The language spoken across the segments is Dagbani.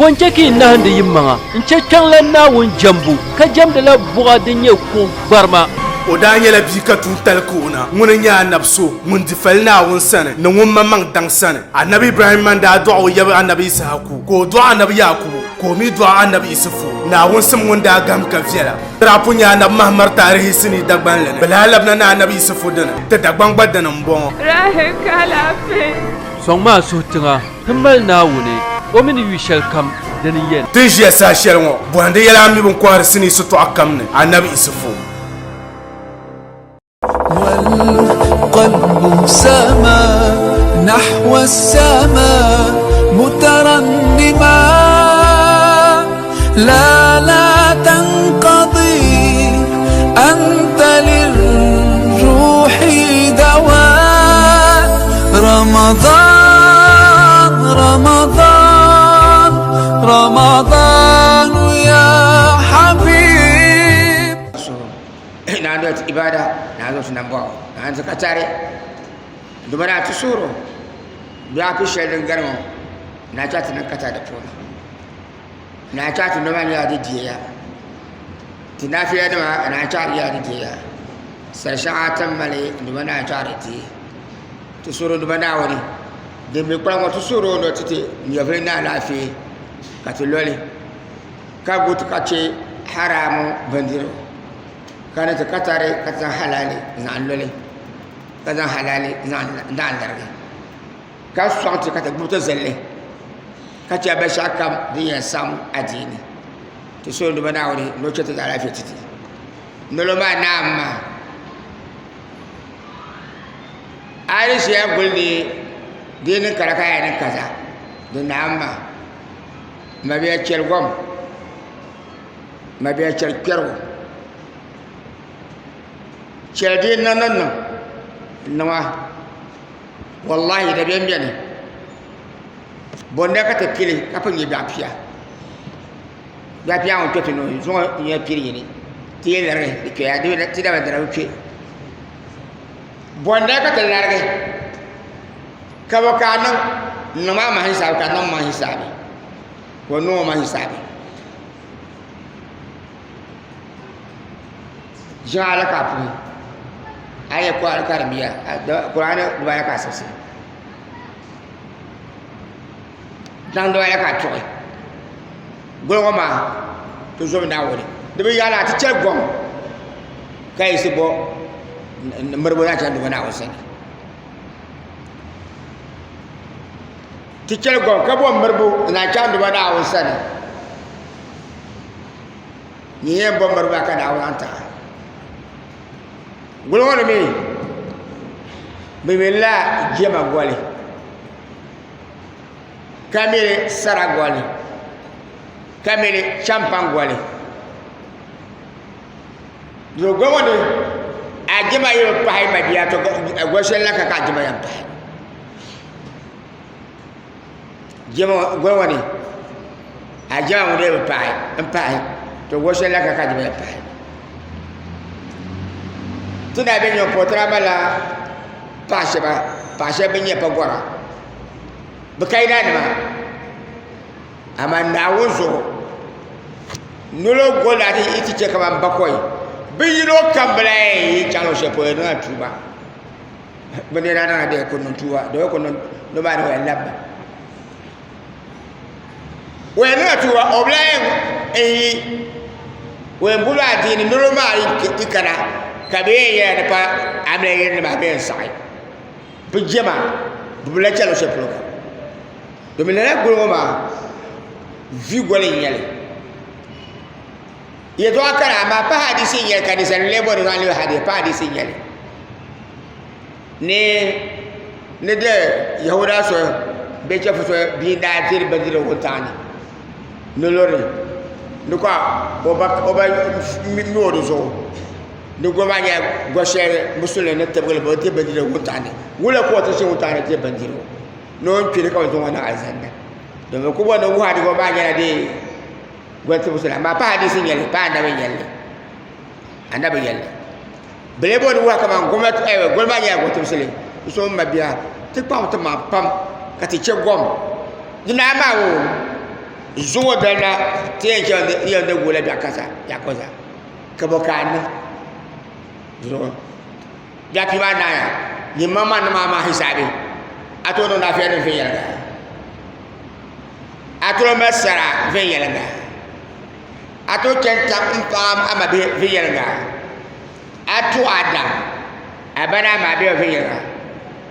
Bɔ n-chɛ ka yi nahindi yimaŋa n-chɛ kpiɔŋlan Naawuni jɛmbu, ka jɛmdila buɣa din nyɛ kuɣ gbarima? O daa nyɛla bia ka tuuntali ka o na. Ŋuni n-nyɛ anabi so ŋun di fali Naawuni sani ni ŋun maŋmaŋ daŋ sani. Anabi Ibrahimma n-daa dɔɣi o yaba anabi Yisahaku, ka o dɔɣi anabi Yaakubu, ka o mi dɔɣi anabi Isufu. Naawuni sim ŋun daa gahim ka viɛla. Di daa pun nyɛ anabi Mahamar taarihi sinii Dagbanli ni. Bɛ lahi labina ni anabi Isufu dini, ti Dagbaŋ gba dini m-bɔŋɔ. Rahi ka alaafee. Sɔŋmi a suhu tiŋa ti mali Naawuni, o mi ni yu shɛlikam dini yɛn. Ti ni ʒiya saha shɛli ŋɔ, bɔhindi yɛla a mi bɛ ni kɔhiri sinii sitɔɣu kam ni, Anabi Isufu. والقلب سما نحو السماء مترنما لا لا تنقضي أنت للروح دواء رمضان رمضان رمضان يا حبيب Naa doli ti ibada naa zaŋ ti nambɔɣu naa ti ka tari dama naa ti suhuro biɛɣu pi shɛli din gari ŋɔ naa chaɣ ti niŋ kata di puuni naa chaɣ ti noma nyɛla di deeya ti naafila nima naa chaɣ di nyɛla di deeya sari shɛŋa ti ni mali dama naa chaɣ di deei ti suhuri dama naawuni din be kpalim ŋɔ ti suhuri o ni o ti ti nyɛvuli ni alaafee ka ti loli ka gu ti ka chɛ haramu bindirigu ka ni ti ka tari ka zaŋ halali n-zaŋ loli ka zaŋ halali n-zaŋ larigi ka sɔŋ ti ka ti gbubi ti zilli ka chɛ binshɛɣu kam din yɛn saɣim adiini ti suhuri Duuma Naawuni ni o chɛ ti alaafee ti ti nolo maa naam maa a yi ʒiya guli ni di yi niŋ kaza ka a yɛn niŋ kaza di naam maa Mabia chɛri gom mabia chɛri kpɛrigu chɛli di niŋ ni niŋ niŋa walahi dabiɛm biɛni bɔnda ka ti pili ka pun nyɛ biɛɣu pia biɛɣu pia ŋɔ kpɛ ti nuu zuŋɔ nyɛ pili yini ti yi lirigi di kpɛya ti daba dina bi kpɛ bɔnda ka ti larigi Ka bɔ ka a niŋ? N niŋ maa mahi hisaabi ka a niŋ maŋ hisaabi. Ka o niŋ o maŋ hisaabi. Ʒiŋa ala ka a puhi. A yɛ kɔhiri karimbiya Kurani dibaayi ka a siɣisi. Daŋ dibaayi ka a tuɣi. Goli ŋɔ maa ti zomi Naawuni. Di bi yaɣi a ti chɛli gom ka yiɣisi bɔ miribu na chani Duuma Naawuni sani. Ti chɛli gom ka bo miribu n-zaŋ chaŋ Duuma Naawuni sani. Nyini yɛn bo miribu maa ka Naawuni zaŋ ti a. Goli ŋɔ ni mi, bɛ milila jɛma goli, ka mili sara goli, ka mili champaŋ goli. Yo goli ŋɔ ni a jɛma yi bi pahi mabia to goli shɛli la ka ka a jɛma yɛn pahi. Jɛma goli ŋɔ ni a jɛma ŋun dii bi pahi n pahi to goli shɛli la ka ka a jɛma yɛn pahi. Ti daa bɛ nyɔŋ puuni ti daa malila paɣa shɛba paɣa shɛba bin nyɛ pagɔra bi ka yina nima amaa Naawuni zuɣu nolo goli daa ti ti chɛ kaman bakɔi bɛ yino kam bi lahi yi chaŋ luɣ shɛli polo di niŋla tuuba bɛ ni daa niŋla dee ku niŋ tuuba doo ku niŋ noo maa ni o yɛn labimi o yɛn niŋla tuuba o bi lahi yi o yɛn boli adiini nolo maa yi kana ka bɛ yɛn yɛla ni pa amiliya yili nima bɛ yɛn saɣi bɛ jɛma bɛ bi lahi chani luɣ shɛli polo ka Domin lala goli ŋɔ maa vi goli n nyɛli yɛltɔɣa kara amaa pa hadisi n nyɛli ka ninsal lee bɔri zaŋ lihi hadisi pa hadisi n nyɛli ni ni de yahuda so bee chɛfu so bia daa diri bindirigu wuntaŋ ni ni lori ni ka o ba mi o di zuɣu ni goli maa nyɛla goli shɛli musulin ni tibigili bi diri bindirigu wuntaŋ ni wula ka o ti ʒi wuntaŋ ni diri bindirigu ni o ni kpiri ka bi zaŋ o niŋ alizanda domin ku bɔri ni wuhi adigo maa nyɛla dee goli tibisi la amaa pa hadisi n-nyɛli pa anabi n-nyɛli anabi n-nyɛli bɛ lee bɔri ni wuhi kaman gomnati goli maa nyɛla goli tibisili n so m mabia ti kpaŋ ti maŋ pam ka ti che gom di naa maa o. Zuŋɔ dali la ti yɛn chaŋ n yɛn di guula biɛɣu kaza biɛɣu kaza ka bɔ ka a niŋ zuɣu biɛɣu pii maa naaya nyin maŋmaŋ ni maa maa hisaabi a tooi niŋ laafia nim viɛnyɛliŋga a tooi mali sara viɛnyɛliŋga a tooi chɛni tam n paɣa a ma bihi viɛnyɛliŋga a tuɣi a daŋ a ba ni a ma bihi viɛnyɛliŋga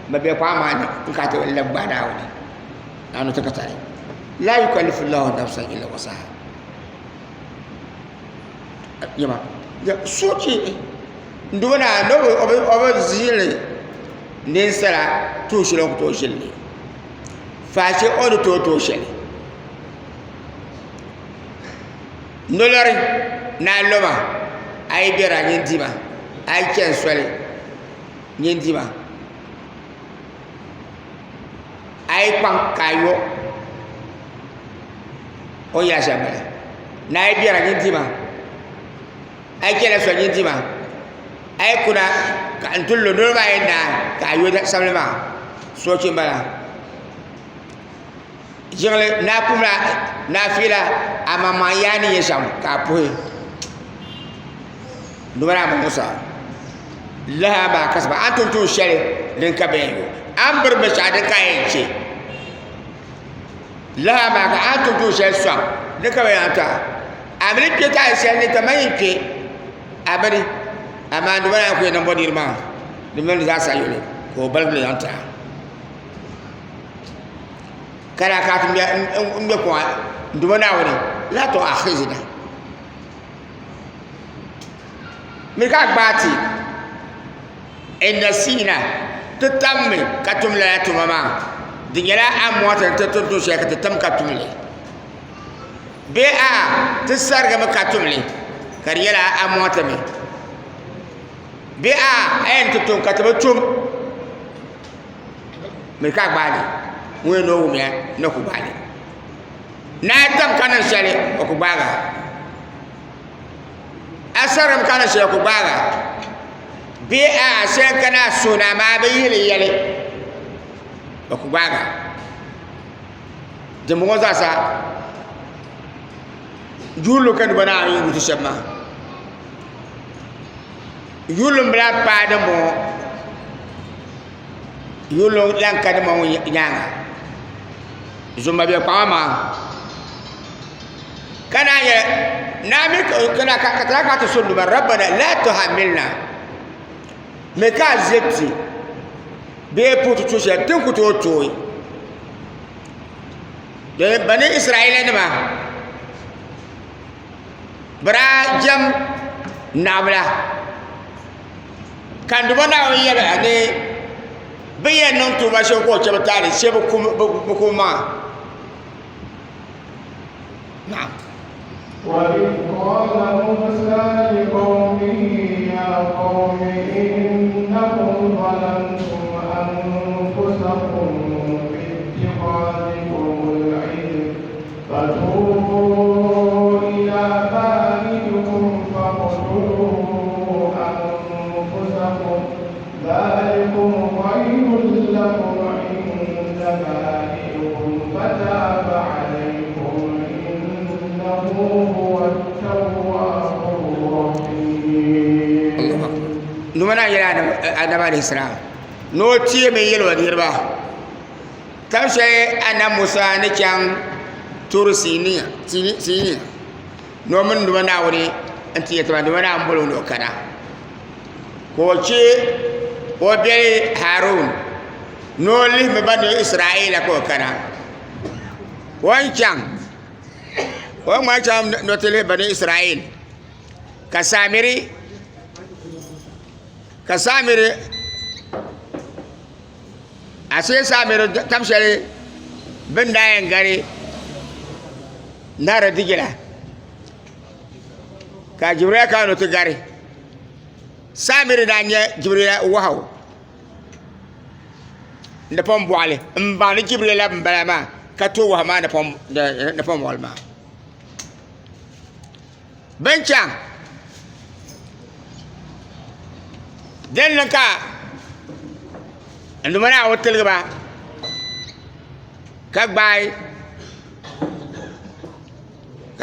bi bɛ kpaŋ maa ni n ka ti lab gbaai Naawuni Naawuni ti ka tali la yukallifu llahu nafsan illa wusaha yɛma soochi n duba naa ni o bi ʒili ninsala tuun shɛli o ni ku tooi ʒili li faashee o ni tooi tooi shɛli nolori ni a loma a yi biɛra nyin dima a yi chɛni soli nyin dima a yi kpaŋ ka a yo o ni yɛli shɛm bala ni a yi biɛra nyin dima a yi chɛla soli nyin dima a yi kuna ka n ti lo noli maa yi naai ka a yo samli maa soochi n bala jiŋli ni a puhula nafiila a maŋmaŋ yaa ni nyɛ shɛm ka a puhi Duuma naa Musa laha maa kasaba a ni tum tuun shɛli din ka bɛn yo a ni biri binshɛɣu din ka yɛn chɛ laha maa ka a ni tum tuun shɛli sɔŋ din ka bɛn yɛn to a a mi ni kpɛ taali shɛli ni kaman yi kpɛ a bini amaa Duuma naa ku yɛn niŋ bɔ niri maa di mini di zaa sa yoli ka o baligi li zaŋ ti a ka daa ka ti ŋmɛ kuŋa Duuma Naawuni la tu'akhizna Mi ka gbaai ti in nasiina ti tammi ka tum lala tuma maa di nyɛla a ni bɔŋɔ ti ni ti tum tuun shɛli ka ti tam ka tum li bee a ti sarigimi ka tum li ka di nyɛla a ni bɔŋɔ ti mi bee a a yɛn ti tum ka ti bi tum mi ka gbaai li ŋun yɛn ni o wumya ni ku gbaai li ni a tam ka niŋ shɛli o ku gbaag a a sarim ka niŋ shɛli o ku gbaag a bee a shɛli kana a suhu ni amaa a bi yihili yɛli o ku gbaag a dimbɔŋɔ zaasa yuulli ka niriba naan yi wuti shɛba maa yuulli n bila paai dimbɔŋɔ yuulli lan ka dimbɔŋɔ nyaaŋa Zoma bɛ kpaŋa maa ka naan yɛli naa mi ka ka tira ka ti so numa rabbana la tuhammilna mi ka a ʒe ti bee puhi ti tu shɛli tin ku tooi tooi bani israila nima bi daa jɛm naɣibila ka n Duuma Naawuni yɛli ba ni bɛ yɛn niŋ tuuba shɛm ka o chɛ bɛ taali shee bɛ ku bɛ maŋa. Naam. وإذ قال موسى لقومه يا قوم إنكم ظلمتم أنفسكم باتخاذكم العجل فتوبوا إلى بارئكم فاقتلوا أنفسكم ذلكم خير لكم عند بارئكم فتاب عليكم إنه هو التواب الرحيم. Numa na yɛli Adamu alayhi salam ni o teemi yɛli o niriba Tam shɛli Anabi Musa ni chaŋ Turi Sinia ni o mini Duuma Naawuni nti yɛli ti ma Duuma Naawuni boli o ni o kana ka o chɛ o biɛli Harun ni o lihimi bani Israila ka o kana o ni chaŋ o ni ŋmaa chaŋ ni o ti lihi bani Israil ka Samiri ka Samiri Ashe Samiri tam shɛli bini daa yɛn gari Nari Dijila ka Jibrila kana ni o ti gari Samiri daa nyɛ Jibrila wahu napɔŋ boɣali n baŋ ni Jibrila n bala maa ka to wahu maa napɔŋ boɣali maa Bin chaŋ din niŋ ka n Duuma Naawuni tiligi ba ka gbaai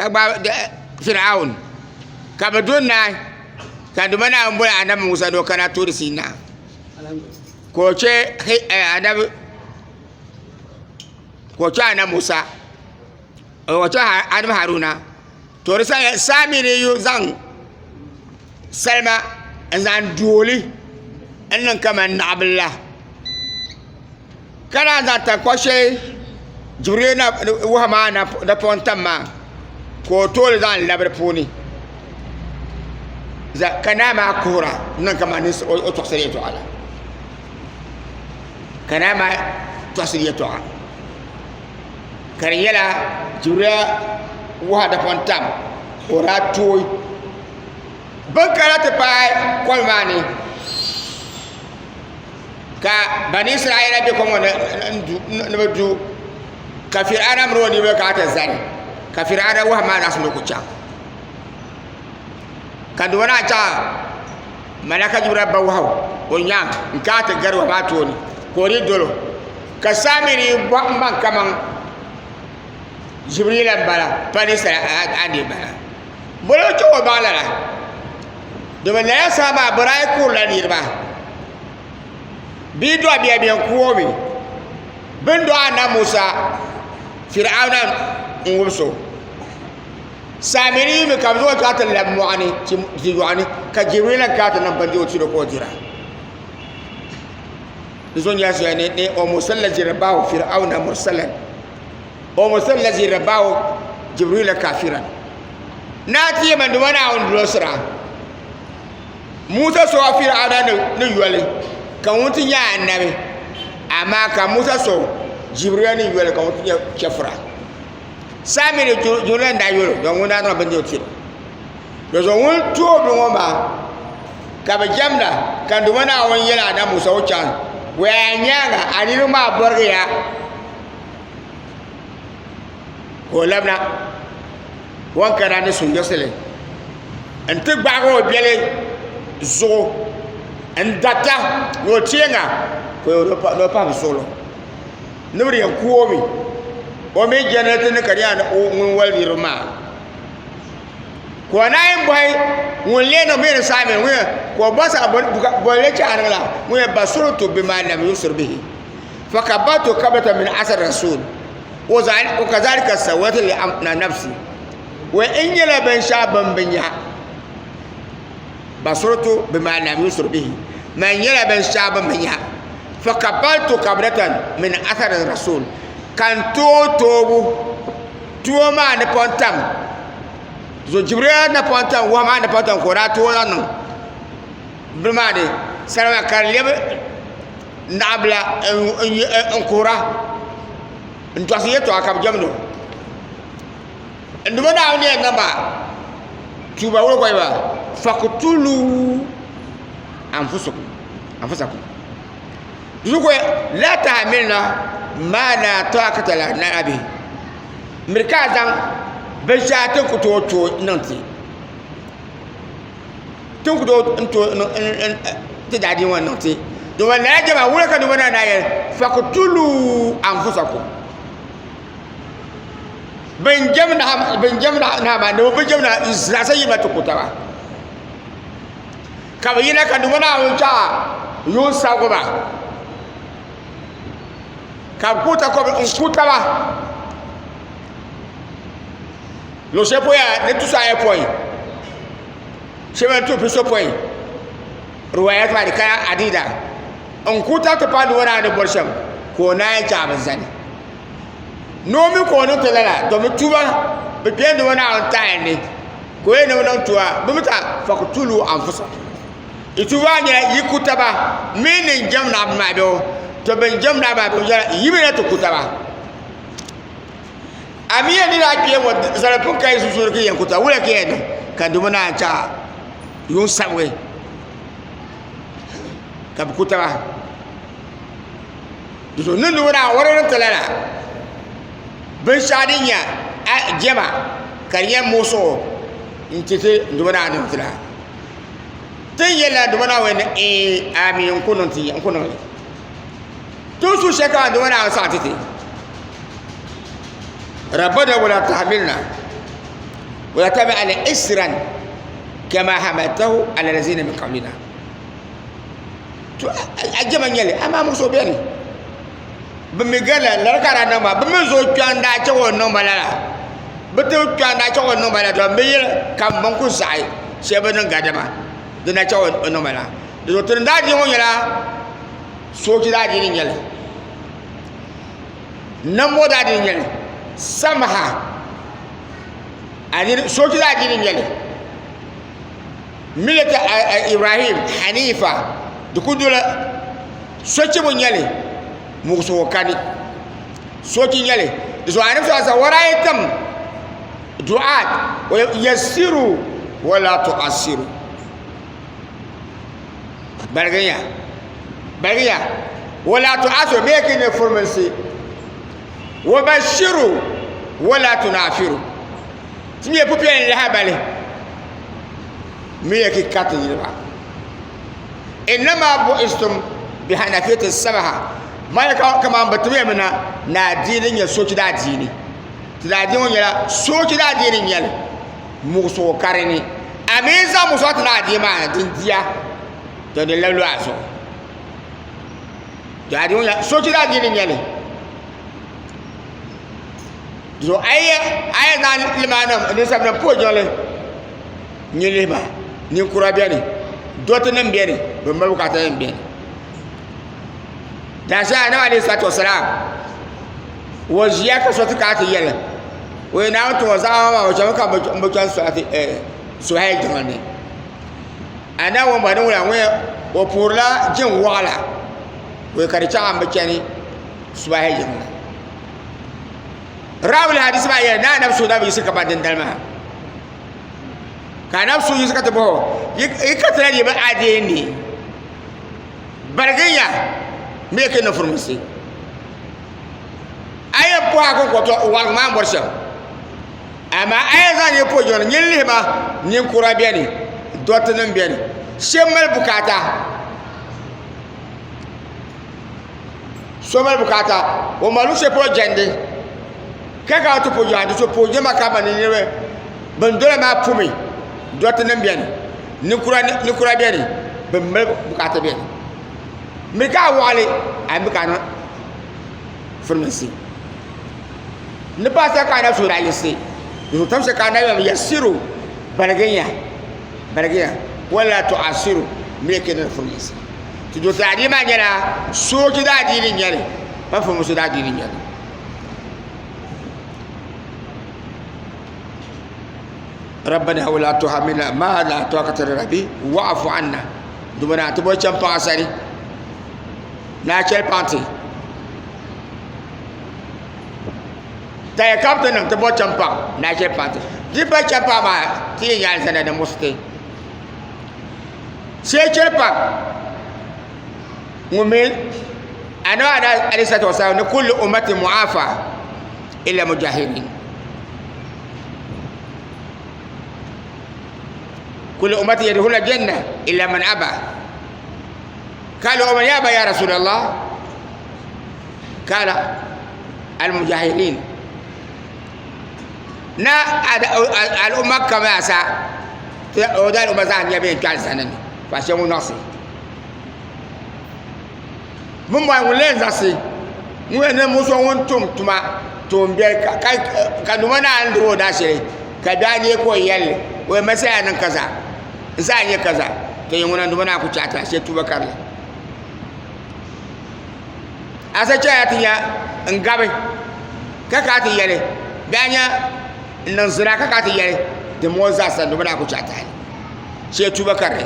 Ka gbaai Fir'aun ka bɛ du naai ka Duuma Naawuni boli Anabi Musa ni o kana Tuuri Siina ka o chɛ Anabi ka o chɛ Anabi Musa o chɛ Anabi Haruna to di saha Samiri yi zaŋ salima n zaŋ dooli n niŋ kamani naɣabil la Ka naan zaŋ taŋkpa shɛli Jibril ni wuhi maa napɔŋ tam maa ka o tooli zaŋ labi di puuni ka naa maa kuhura n niŋ kamani o tɔɣisiri yɛltɔɣa la ka naa maa tɔɣisiri yɛltɔɣa ka di nyɛla Jibril wuhi napɔŋ tam ka o daa tooi bin kana ti paai kom maa ni Ka Bani Israaila be kom ŋɔ ni ni bɛ du, ka Fir'auna mini o niriba kana ti zani, ka Fir'auna wahu maa zaɣisi ni o ku chaŋ. Ka di ŋɔ chaŋ Malaka Jibrila ba wahu o nyaŋ n-kana ti gari wahu maa tooni ka o dii dol o. Ka Samiri bɔhi m-baŋ kaman Jibrila m-bala pa ninsala a ni bala. Bolo n-chɛ o baŋ lala? Domin lala saha maa bɛ daa yi kurila niriba. Bia dɔɣi bia bɛn ku o mi. Bɛ ni dɔɣi Anabi Musa, Fir'auna n-wubis o. Samiri mi ka bɛ zaŋ o chaŋ ti labi mɔɣu ni, ti yɔɣu ni, ka Jibril n kana ti niŋ bindirigu tiri o ka o dira. Di zuɣu nyɛla soya ni ni o Musa lazi rabahu Fir'auna mursalan o Musa lazi rabahu Jibril kafiran. Naa ti yɛma ni Naawuni dolsira. Musa so Fir'auna ni yoli ka ŋun ti nyɛ anabi amaa ka Musa so Jibrila ni yoli ka ŋun ti nyɛ chɛfura Samiri Jibrila n daa yoli don ŋun daa niŋ bindirigu tiri di zuɣu ŋun tooi bi ŋɔ maa ka bi jɛmda ka Duuma Naawuni yɛli anabi Musa o chaŋ waya a nyaaŋa a niriba maa bɔrigiya ka o labina o ni kana ni suhuyiɣisili n ti gbaagi o biɛli zuɣu n darita ni o teenga ka o pahi bi suɣulo ni bi di yɛn ku o mi o mii jɛnirɛti ni ka di nyɛla ŋun wali niriba maa ka o naan yi bɔhi ŋun lee niŋ mi ni saami ŋun yɛn ka o bɔhi sa bɔ n-lee chɛ a niŋ la ŋun yɛn basirtu bima lam yubsir bihi fakabaltu kablatan min asar rasul wa kazalika sawwat li nafsi wa in nyɛla binshɛɣu bin bi nya basurtu bima lam yusir bihi man nyɛla binshɛɣu bin bi nya fakabaltu kablatan min athari rasul ka n tooi toobu tuo maa ni pɔn tam zo jibrila na pɔn tam wahu maa ni pɔn tam ka o daa tooi zaŋ niŋ bini maa ni salima ka di lɛbi naɣabila n kuhura n tɔɣisi yɛtɔɣa ka bi jɛmdi o n duuma Naawuni yɛn niŋ ba tuuba wula ka o yɛba fakutulu anfusakum di zuɣu la tahmilna ma la taqata lana bihi miri ka a zaŋ binshɛɣu ti ni ku tooi tooi niŋ ti Ti ku tooi n tooi ti daadiini ŋɔ niŋ ti domin lala jɛma wula ka duuma naa yɛli fakutulu anfusakum bin jɛm naa maa ni bi jɛm naa zaɣisa yima ti ku taba ka bi yina ka duuma naa chaɣa yuun saɣigu ba ka bi ku takobi n ku taba Luɣu shɛli polo yaa ni tusa ayopɔin shɛba n tuhi pisopɔin riwaayat maa di kana adida n ku ta ti paai duuma ni bɔri shɛm ka o naan chaai bi zani ni o mi ka o niŋ ti lala to bi tuba bi kpɛla duuma Naawuni taali ni ka o yɛn ni bi niŋ tuba bi mi ta fakutulu anfusakum yi tuba nyɛla yi ku taba mi ni jɛm naɣ maa bɛ to bin jɛm naɣ maa bɛ nyɛla yi mi na ti ku taba A mi yɛn ni daa kpee ŋɔ zali pun ka yi sunsuuni ka yɛn ku ta wula ka yɛn niŋ ka di mi naan chaɣ yuun sabigi ka bi ku taba di zuɣu niŋdi ŋɔ daa wari ni ti lala binshɛɣu din nyɛ jɛma ka di nyɛ muɣusigu n ti ti n duuma naa niŋ ti la ti ni yɛli la n duuma naa ni ee ami n ku niŋ ti n ku niŋ li Ti ni suhi shɛli ka Duuma Naawuni saɣi ti ti. Rabbana wala tahmilna. Wala tabi ala isran kama hamaltahu ala lazina min qablina. To a jɛma nyɛli amaa muɣusigu beni bi mi gala lala ka daa niŋ maa bi mi zooi kpɛŋ daa chɛ o niŋ ba lala bi ti kpɛŋ daa chɛ o niŋ ba lala to bi yɛli ka bin ku saɣi shɛli bi niŋ gadama di na chɛ o niŋ ba lala di zuɣu tini daa diini ŋɔ nyɛla soochi daa diini n nyɛli nambo daa diini n nyɛli samaha soochi daa diini n nyɛli Millata Ibrahim Hanifa di ku dola sochibu nyɛli muɣusigu kani sochi nyɛli di zuɣu anabi sallallahu alaihi wasallam daa yi tim du'at yassiru wala tu'assiru baliginya baliginya wala tu'assiru bee ki ne furminsi wa bashiru wala tunafiru ti mi pupiɛlli lahabali mi ya ki ka ti niriba innama bu'istum bi hanafiyati samaha ma ya ka kaman bi timiya mi na na adiini nyɛ sochi daa diini ti daa diini ŋɔ nyɛla sochi daa diini nyɛli muɣusigu ka di ni a mi zaŋ muɣusigu ti na adiini maa ni din diya to di labi lu a zuɣu to adiini ŋɔ nyɛla sochi daa diini nyɛli So a yi zaŋ limanim ninsalinim puhi jiŋli n-nyɛ lihi ba ninkura beni dɔtinim beni bɛn mali bukaatanim beni daanshɛli Anabi alayhi salatu wasalaam o ʒiya ka so ti kana ti yɛli o yi Naawuni tuma zaɣa maa o chɛmi ka n bi chani suhayili jiŋli ni Anabi ŋun ba ni ŋuna ŋun o puhirila jiŋ waɣila o ka di chaŋ a ni bi chani suhayili jiŋli ni Raawul hadisi maa yɛli ni anabi so daa bi yiɣisi ka ba dindali maa ka anabi so yiɣisi ka ti bɔh o yi ka tila di bi adiini baliginya mi yɛ ni furumsi a yɛn puhi a ko to waligi maa n bɔri shɛm amaa a yɛn zaŋ nyɛ puhi jiŋli nyin lihi ma ninkura biɛni dɔti nim biɛni shɛba mali bukaata So mali bukaata o mali luɣu shɛli polo jɛndi ka kana ti puhi jɛma di so puhi jɛma ka ni niriba bin dola maa pumi dɔriti nim biɛni ninkura biɛni bin mali bukaata biɛni mi ka a waɣali a mi ka a niŋ firimiinsi ni paɣa ka a na suhuri a yiɣisi di zuɣu tam shɛli ka a na yasiru baliginya baliginya wala tuasiru mi ka niŋ firimiinsi Ti do ti adiini maa nyɛla soochi daa adiini n nyɛli pa fumusi daa adiini n nyɛli. Rabbana wala tuhamilna ma la taqata lana bi wa'fu anna dumana ti bo chɛm paɣa sani naa chɛli paɣa ti taya ka bi ti niŋ ti bo chɛm paɣa naa chɛli paɣa ti di pa chɛm paɣa maa ti yɛn nyɛ alizanda ni muɣusi ti Shee chɛli pam ŋun mi anabi alayhi salatu wasalam ni kullu ummati mu'afa illa mujahidin kullu ummati yadkhuluna janna illa man aba قالوا ومن يابى يا رسول الله قال المجاهدين na al'umma kam asa o daa al'umma zaa nyɛ bɛn kpɛ alizanda ni fa shɛba ŋun nɔɣisi bin bɔri ŋun lee zaɣisi ŋun yɛn ni muso ŋun tum tuma tuun biɛri ka numa naan diri o daa shɛli ka daa nyɛ ka o yɛlli o yɛn masaya niŋ kaza n zaa nyɛ kaza to yɛn ŋuna numa naa ku chaɣi ti a shee tuuba karili a sa chɛya ti nya n gabi ka ka ti yɛli bɛ a nya n niŋ zina ka ka ti yɛli di ŋɔ zaa sa numa naa ku chaɣi taali shee tuuba karili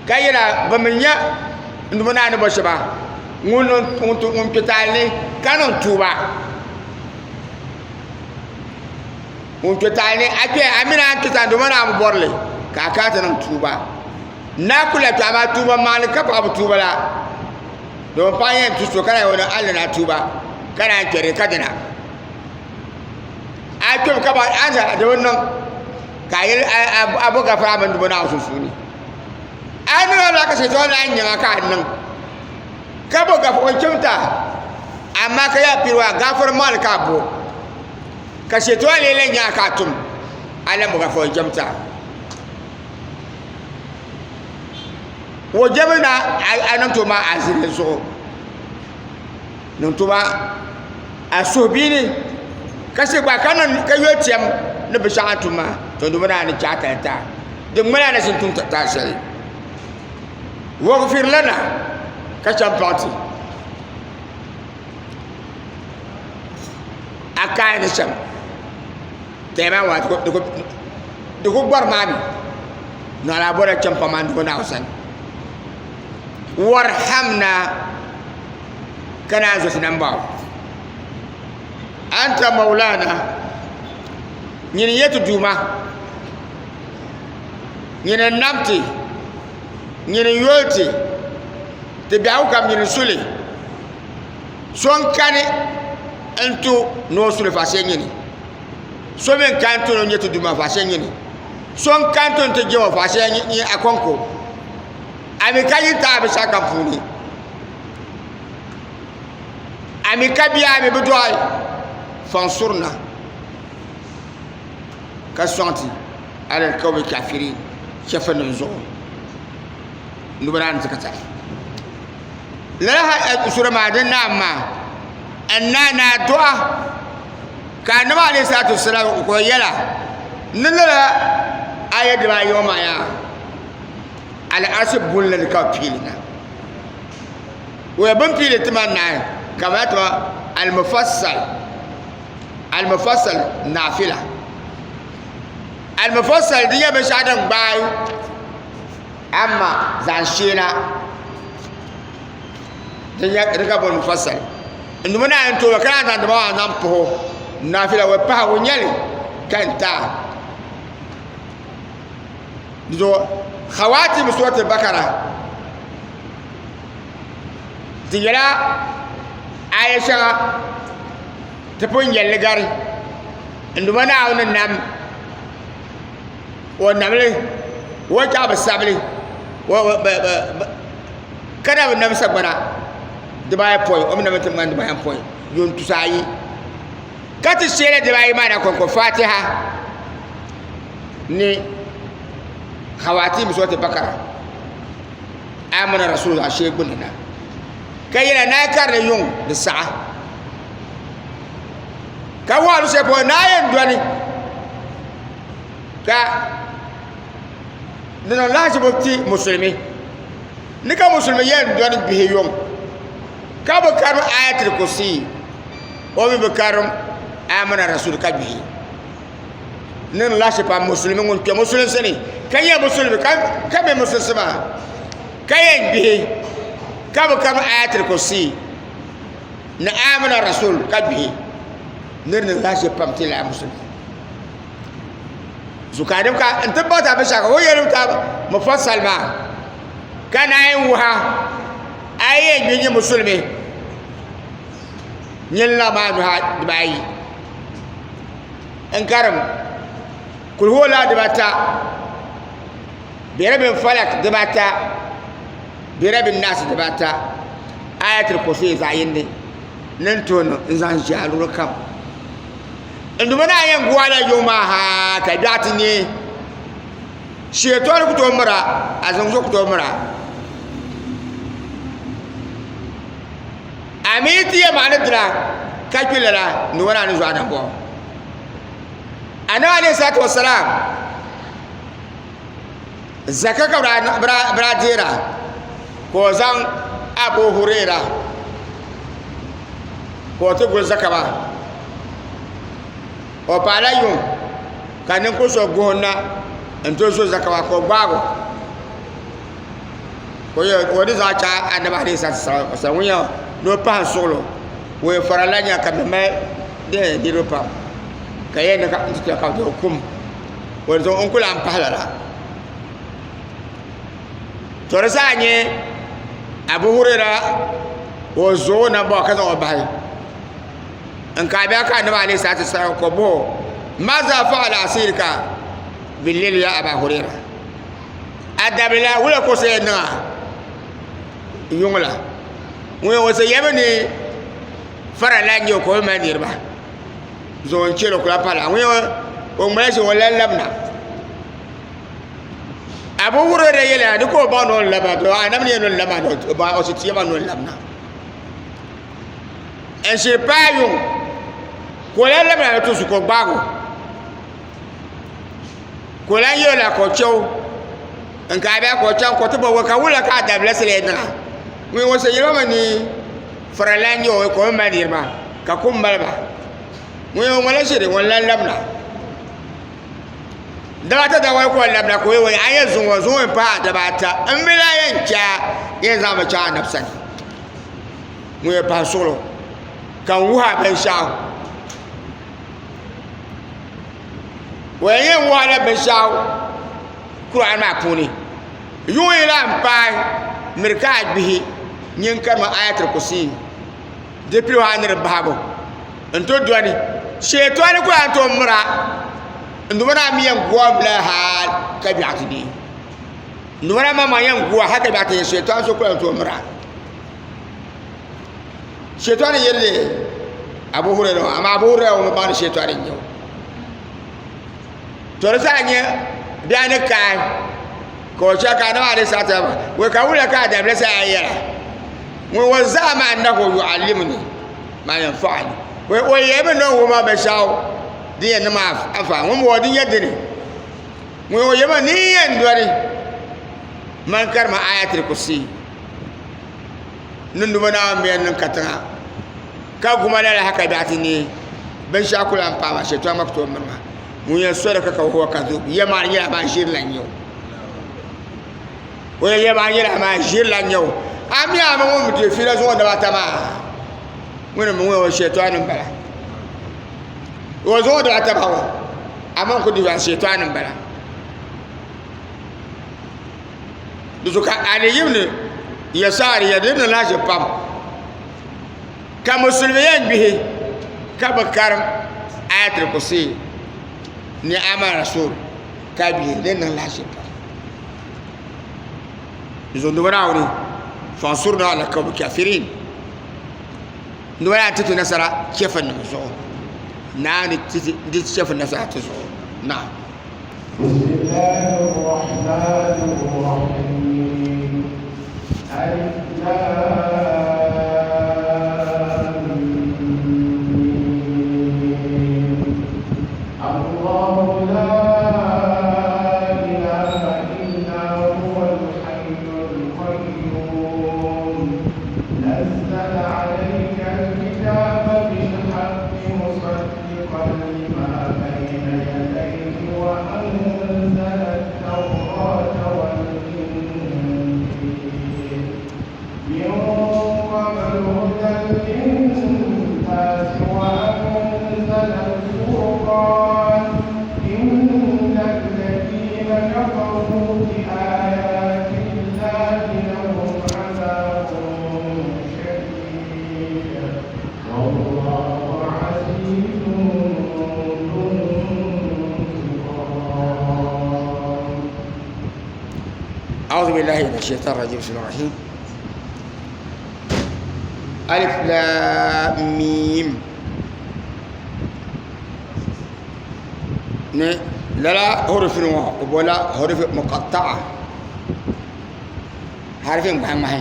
ka yɛla bi mi nya numa naa ni bɔ shɛba ŋun kpɛ taali ni ka niŋ tuuba ŋun kpɛ taali ni a kpɛ a mini a ni kpɛ taali numa naa bi bɔrili ka a kana ti niŋ tuuba Naa ku lahi kpɛɣu maa tuuba maani ka paɣa bi tuuba la domin paɣa yɛn tu so ka na yɛli a lana tuuba ka naan kpɛri ka dina a kpɛmi ka ba a za di bi niŋ ka a yɛli a bo gafara mini dubu naawuni sunsuuni a niŋ la ka shɛli lahi nyaŋa ka a niŋ ka bo gafara o chimta amaa ka yaa piri waa gafara maani ka a bo. Ka shɛtɔɣa lee lan nya a ka a tum a lambu ka fo jɛm ti a. O jɛmi na a niŋ ti o maa azili zuɣu. Niŋ ti o maa a suhu biini ka shɛ gba ka niŋ ka yoli tɛm ni binshɛɣu a ni tum maa to di mini a ni chɛ a tali ti a. Di ŋmanila a ni ʒini tum taali shɛli. Waghfir lana ka chɛ m-paɣi ti. A kaai ni shɛm tɛya maa waa di ku gbɔri maa mi naɣila a bɔrila chɛm pam maa n-duhi Naawuni sani warhamna ka naan zo ti nambɔɣu anta maulana nyini n-nyɛ ti Duuma nyini n-nam ti nyini n-yoli ti ti biɛhigu kam nyini n-su li So n-kani n-tu ni o su li faashee nyini. So mi n-kani n-tu ni o nyɛ ti Duuma faashee nyini. So n-kani n-tu ni ti jɛm o faashee nyini a kɔŋko. A mi ka yi taai binshɛɣu kam puuni. A mi ka bia, a mi bi dɔɣi fansurina ka sɔŋ ti alal kawmi kafirin chɛfirinim zuɣu. Niriba daa ni ti ka tari. Lala ha sura maa din naam maa n na na du'a ka annabi alayhi salatu wasalam ko yɛla ni lala aya dibaayi ŋɔ maa yaa al'arshi bulli ni ka bi piili na o yɛ bin piili ti ma naai ka bi tima al-mufassal al-mufassal naafila al-mufassal di nyɛ binshaɣu din gbaai Ama zaŋ sheena di nyɛ di ka boli mufassal n dumi naa n tooi ka naan zaŋ dima maa zaŋ puhi naafila o pahi o nyɛli ka n taa di zuɣu khawatim surati bakara di nyɛla aya shɛŋa ti pun nyɛlli gari n duma Naawuni ni nam o namli o chaɣ bi sabili ka na bi nam sagbana dibaayopɔin o mi nam ti ŋmani dibaayopɔin yuun tusaayi ka ti sheela dibaayi maa na kɔŋko fatiha ni hawatim surati bakara amana rasul zaɣ shee gbunni na ka yɛla ni a karili yuŋ di saɣa ka waɣali shɛli polo ni a yɛn dɔni ka di niŋ lahizibu ti musulimi ni ka musulimi yɛn dɔni bihi yuŋ ka bi karim ayatul kursi o mi bi karim amana rasul ka gbihi niŋ lahichi pam musulimi ŋun kpɛ musulinsi ni ka nyɛ musulimi ka mi musulinsi maa ka yɛn gbihi ka bi karim ayatul kursi ni amina rasul ka gbihi nir niŋ lahichi pam ti lala musulimi zukadim ka n ti baŋ binshɛɣu ka o yɛli ta mufassal maa ka naan wuha a yi yɛn gbi nyɛ musulimi nyini la maa nuha dibaayi n karim kul huwa la dibata birabin falak dibata birabin nas dibata ayatul kursi zaɣ yindi ni n tuhi n zaŋ ʒi a luɣuli kam N duuma naa yɛn gu a la yuŋ maa ha ka biɛɣu ti neei. Shɛtɔri ku tooi mira, azinguso ku tooi mira. A mi ti yɛn maɣa ni dina ka kpi lala, n duuma naa ni zo a nambɔɣu. Anabi alayhi salatu wasalam zaka ka bi daa deera ka o zaŋ Abu Huraira ka o ti guli zaka maa o paɣala yuŋ ka ninkuri so guhi na n ti zo zaka maa ka o gbaagi o ka o ni zaŋ chaŋ anabi alayhi salatu wasalam ŋun nyɛ ni o pahi suɣulo ŋun farala nya ka bi mali niriba pam ka yɛn ni ka n ti ka bi kum o ni n ku lahi pahi lala to di zaa nyɛ abu hurera o zo o nambɔɣu ka zaŋ o bahi n ka bia ka anabi alayhi salatu wasalam ka o bɔh o maza faala asirika bilil ya aba hurera a dabila wula ka o sa yɛn niŋ a yuŋ la ŋun o sa yɛmi ni farala n nyɛ o ka o mali niriba. Zuŋɔ n chɛli o kula pala ŋun o ŋmala shɛm o lan labina. Abu Hurayra yɛliya di ka o baŋ ni o ni labina to anabi ni yɛli ni o ni labina o baŋ o ti yɛba ni o ni labina. N shiri paai yuŋ ka o lan labina ni ti su ka o gbaagi o ka o lan yɛli la ka o chɛ o n ka a bɛ ka o chaŋ ka o ti bɔbi o ka wula ka a dabila sili yɛn niŋa ŋun o yɛli ma mi ni farila n nyɛ o ka o mali niriba ka kum mali ba ŋun o ŋmala shiri ŋun lan labina Daba ata daba ka o labina ka o yɛli a yɛn zuŋɔ zuŋɔ n paai daba ata n bi lahi yɛn chɛ a yɛn zaŋmi chaŋ anabi sani ŋun yɛn pahi suɣulo ka n wuhi a binshaɣu o yɛn yɛn wuhi a la binshaɣu Kur'an maa puuni yuŋ yi lahi paai miri ka a gbihi nyin karima ayatul kursi di pili a ni di bahibu n ti dɔni sheetɔni ku lahi tooi mira n duuma naa mi yɛn goomila hali ka biɛɣu ti dee n duuma naa maŋmaŋ yɛn gooi hali ka biɛɣu ti dee sheetɔni so ku lahi tooi mira sheetɔni yɛli Abu Hurera amaa Abu Hurera ŋun bi baŋ ni sheetɔni n nyɛ o to di zaa nyɛ biɛɣu ni kaai ka o chɛ ka anabi alayhi salatu wa ka wula ka a dabila sa a yɛla ŋun o zaa maa annahu yuallimuni ma yanfa'ani o yɛlimi ni o wuhi ma binshaɣu din yɛn niŋ ma anfaani ŋun bɔŋɔ di nyɛ dini ŋun o yɛlimi ni yɛn doli man karima ayatul kursi ni numa Naawuni yɛn niŋ katiŋa ka guma lala hali ka biɛɣu ti neei binshaɣu ku lahi paai ma shɛtɔŋ gba ku tooi miri ma ŋun yɛn soli ka ka huwa kadhub ya maa nyɛla maa ʒiri la n-nyɛ o o yɛn ya maa nyɛla maa ʒiri la n-nyɛ o a mi a mi ŋun bi di fiila zuŋɔ dibata maa ŋuni mi ŋun o shɛtɔni n-bala o zuŋɔ dibata maa ŋɔ a mi ku di shɛtɔni n-bala di zuɣu ka Ali ibn Yasar ya di ni lahi pam ka musulimi yɛn gbihi ka bi karim ayatul kursi ni amana rasul ka gbihi di niŋ lahi pam di zuɣu duba Naawuni fansurna ala qawmi kafirin duba yaa ti ti nasara chɛfurinim zuɣu Naawuni ti chɛfuri nasara ti zuɣu naam. بسم الله الرحمن الرحيم ألف لام ميم الله لا إله إلا هو الحي القيوم نزل عليك الكتاب بالحق مصدقا لما بين يديه وأنزل التوراة والإنجيل من قبل هدى للناس وأنزل الفرقان إن الذين كفروا بآيات الله لهم عذاب شديد والله عزيز ذو انتقام. أعوذ بالله من الشيطان الرجيم بسم الله الرحيم ألف لام ميم ni lala hurufi ŋɔ o bola hurufi muqatta'a harifi ŋmahi ŋmahi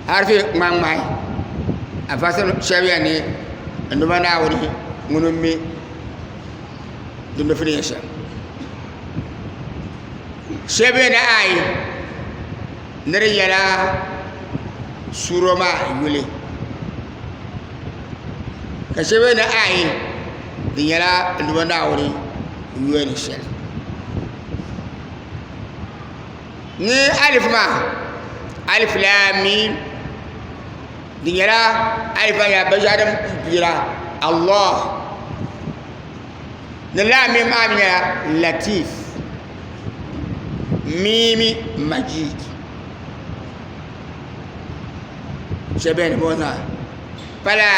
harifi ŋmahi ŋmahi afa shɛba yɛn ni n Duuma Naawuni ŋuni m-mi di nufi ni nyɛ shɛm shɛba yɛn ni aai ni di nyɛla suura maa yuli ka shɛba yɛn ni aai di nyɛla n Duuma Naawuni yuya ni shɛli ni alif maa alif laam miim di nyɛla alif maa nyɛla binshɛɣu din yira Allah ni laam miim maa mi nyɛla latif miimi majid shɛba bɛ ni booni maa pala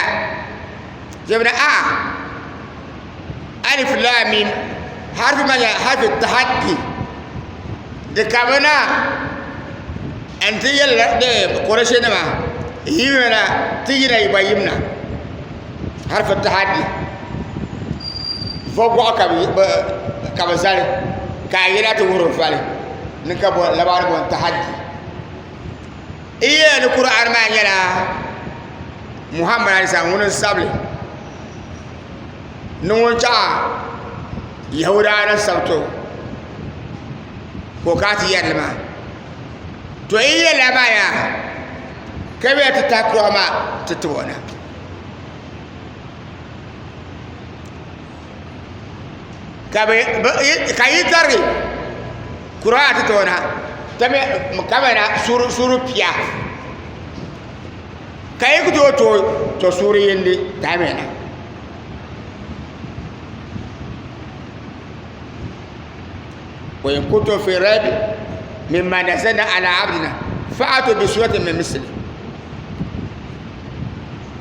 shɛba ni a alif laam miim harfi maa nyɛla harfi tahaddi di kamina n ti yɛlila Kuraishi nima yimina ti yina yi gba yimna. Harfu tahaddi vɔgɔɣu ka bi zali ka a yina ti wuhiri vali ni ka labaari bɔni tahaddi i yɛla ni kur'ani maa nyɛla muhammad alayhi salam ŋuni n sabili ni ŋun chaɣa yahudaa ni sabito ka o kana ti yɛrili maa to i yɛla maa yaa ka bɛ ti tahi kuɣa maa ti tibo na ka yi tarigi kuɣa maa ti tibo na kamani suuri pia ka yi ku tooi tooi to suuri yindi tahimi na. وإن كنتم في ريب مما نزلنا على عبدنا فأتوا بسورة من مثله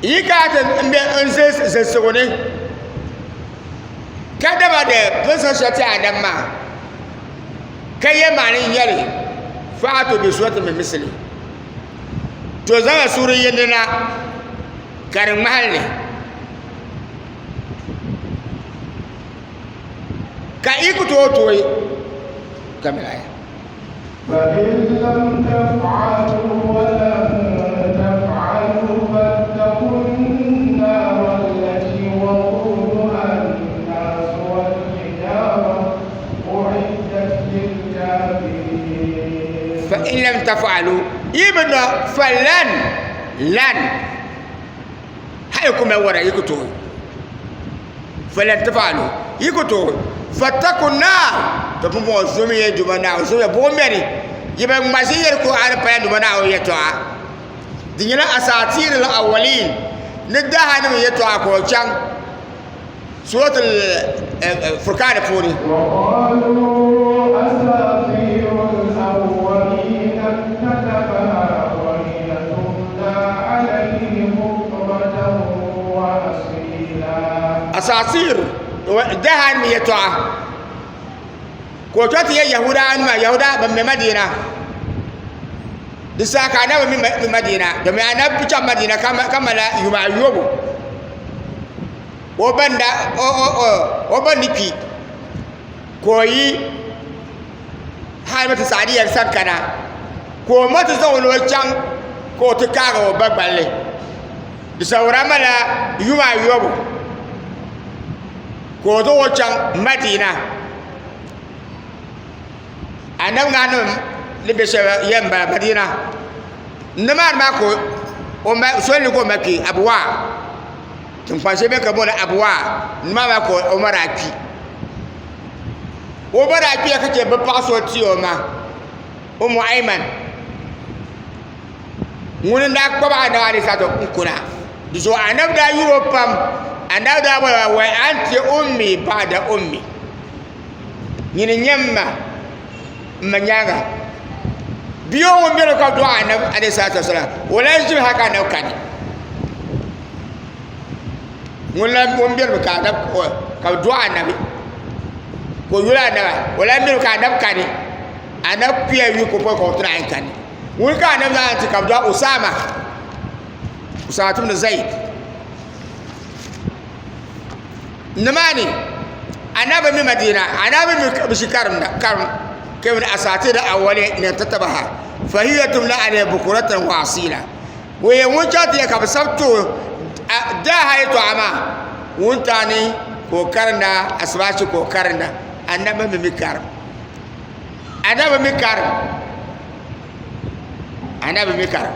yi ka ti n bɛ n ʒɛ zilisigu ni ka daba de bin zaŋ shɛli ti adam maa ka yɛ maa ni nyɛli faatu bi surati min misli to zaŋla suuri yindi na ka di ŋmahalli ka yi ku tooi tooi kamina ya. فإن لم تفعلوا ولن تفعلوا فاتقوا النار التي وقودها الناس والحجارة أعدت للكافرين. فإن لم تفعلوا يبنى فلن لن hali kuma wara yi ku tooi falan tafalu yi ku tooi fattaku naar to pumpɔŋɔ zomiya Duuma Naawuni zomiya buɣum beni yi bi ŋma ʒinyɛri Kur'aani paya Duuma Naawuni yɛtɔɣa di nyɛla asaatiiri al-awwalin ni dahanim yɛtɔɣa ka o chaŋ suratul furqaan puuni. وقالوا أساطير الأولين اكتتبها وهي تملى عليه بكرة وأصيلا. Asaatiir dahanim yɛtɔɣa ka o chaŋ ti yɛ Yahudanima Yahuda ban be Madina di saha ka anabi mi be Madina domi anabi chaŋ Madina ka mali yuma ayobu o ba ni kpi ka o yi Halimatu Saadiya sani kana ka o ma ti zaŋ o ni o chaŋ ka o ti kaagi o ba gballi di saha o daa malila yuma ayobu ka o zaŋ o chaŋ Madina anabi ŋanim ni bɛ shɛli yɛn bala Madina nimaani maa ka o ma soli ni ka o ma kpi Abuwa tiŋkpan shɛli bɛ ka booni Abuwa nimaani maa ka o ma daa kpi o ba daa kpiya ka chɛ bi paɣa so ti o ma Umu Aiman ŋuni n daa kpabi anabi alayhi salatu n kuna di zuɣu anabi daa yuri o pam anabi daa boli wa anti ummi ba'da ummi nyini n nyɛ n ma n ma nyaanga bia ŋun bɛni ka dɔɣi anabi alayhi salatu wasalam o lahi ʒimi hali ka anabi kani ŋun lahi ŋun bɛni mi ka anabi ka bi dɔɣi anabi ka o yuli anaba o lahi bɛni ka anabi kani anabi kpiya yuli ka o pɔi ka o ti naan kani ŋuni ka anabi zaŋ ti ka bi dɔɣi Usama Usama ibn Zaid nimaani anabi mi Madina anabi mi bi ʒi karim na karim kebin asatir awali ne tatabaha fahiya tumla alayhi bukuratan wa asila wo ye ŋun chaŋ ti yɛ ka bi sabi ti o daaha yɛtɔɣa maa wuntaŋ ni ka o karinda asibaasi ka o karinda anabi mi mi karim anabi mi karim anabi mi karim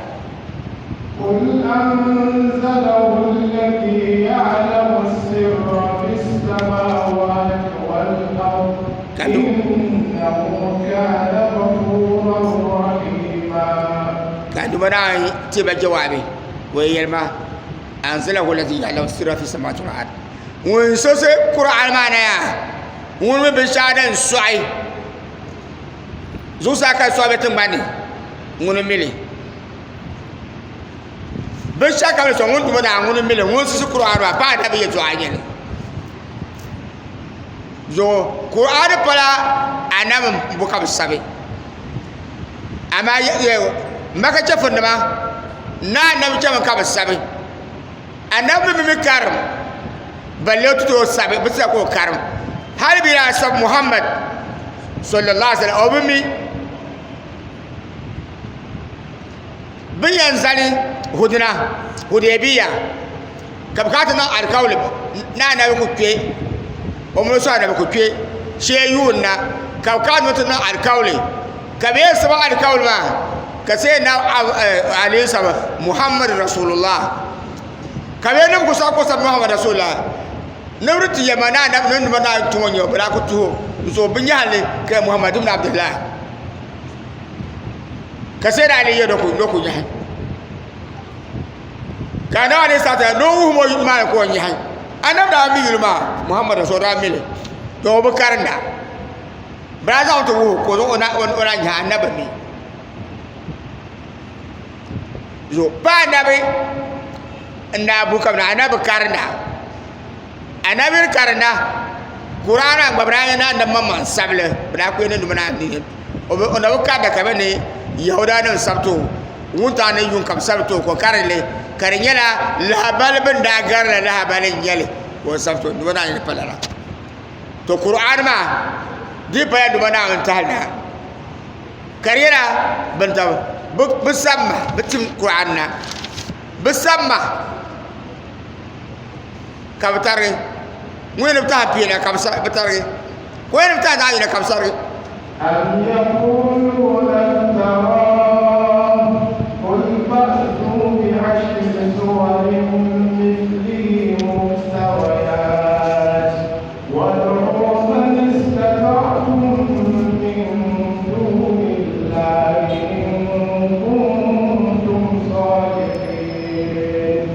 قل أنزله الذي يعلم السر في السماوات والأرض إنه كان غفورا رحيما ka duba naa ti ba jawaabi o yɛli ma anzalahu alladhi ya'lamu sirra fi samawati wal ard ŋun sosi Qur'an maa na yaa ŋun mi binshɛɣu din sɔɣi zuɣusaa ka di sɔɣi bɛ tingbani ni ŋuni mi li binshɛɣu kam ni sɔɣi ŋun duba naa ŋuni mi li ŋun sosi Qur'an maa pa anabi yɛltɔɣa n nyɛli zuɣu Qur'an pala anabi n bo ka bi sabi amaa maka chɛfurinima ni anabi chɛmi ka bi sabi anabi mi mi karim Balle o ti tooi sabi bi sa ka o karim. Hali bi daa sabi Muhammad sallallahu alaihi wasallam o bi mi bin yɛn zani Hudna Hudaybiya ka bi kana ti niŋ alikauli ni anabi ku kpe o mini so anabi ku kpe shee yuun na ka bi kana ni ti niŋ alikauli ka bi yɛn sabi alikauli maa ka sai na ali sabi Muhammad rasulullah ka bɛ nim ku sabi ku sabi Muhammad rasulullah ni bi ti yɛma ni anabi ni nima naa tumo nyɛ o bi daa ku tuho n so bi nyahali ka Muhammad ibn Abdullah ka sai da ali yɛ do ku nyahi ka anabi alayhi salatu ni o wuhim o yuli maa ni ka o nyahi anabi daa mi yuli maa Muhammad rasulullah daa mi li to o bi karinda bi daa zaŋ ti wuhi ka o zaŋ o na nyahi anabi mi zo pa anabi n daa bu ka anabi karinda anabi karinda Qur'ana gba bi daa na anabi maŋmaŋ sabili bi daa kuli ni nima naa ni o na bi karinda ka bi ni yahuda nim sabiti o wuntaŋ ni yuŋ ka bi sabiti o ka o karili ka di nyɛla lahabali bin daa garila lahabali n nyɛli ka o sabiti o nima naa ni pa lala to Qur'an maa di pala nima naa n tahali na ka di nyɛla bin tabi bi sabima bi tim Qur'an na bi sabima ka bi tarigi ŋun yɛn ni bi tahi piɛla ka bi tarigi ka o yɛn ni bi tahi zaɣ yini ka bi sarigi أم يقولون افتراه قل فأتوا بعشر سور مثله مفتريات وادعوا من استطعتم من دون الله إن كنتم صادقين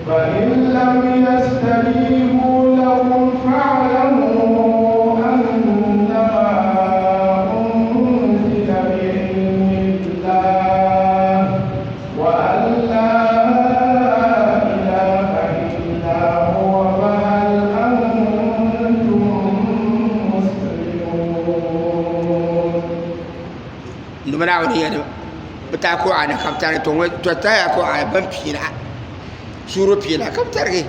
فإن لم يستجيبوا لكم فاعلموا أنما أنزل بعلم الله وأن لا إله إلا هو فهل أنتم مسلمون nima naa ni yɛli bi tahi Qur'an ka bi tarigi to ŋɔ to tahiya Qur'an bin piila suuru piila ka bi tarigi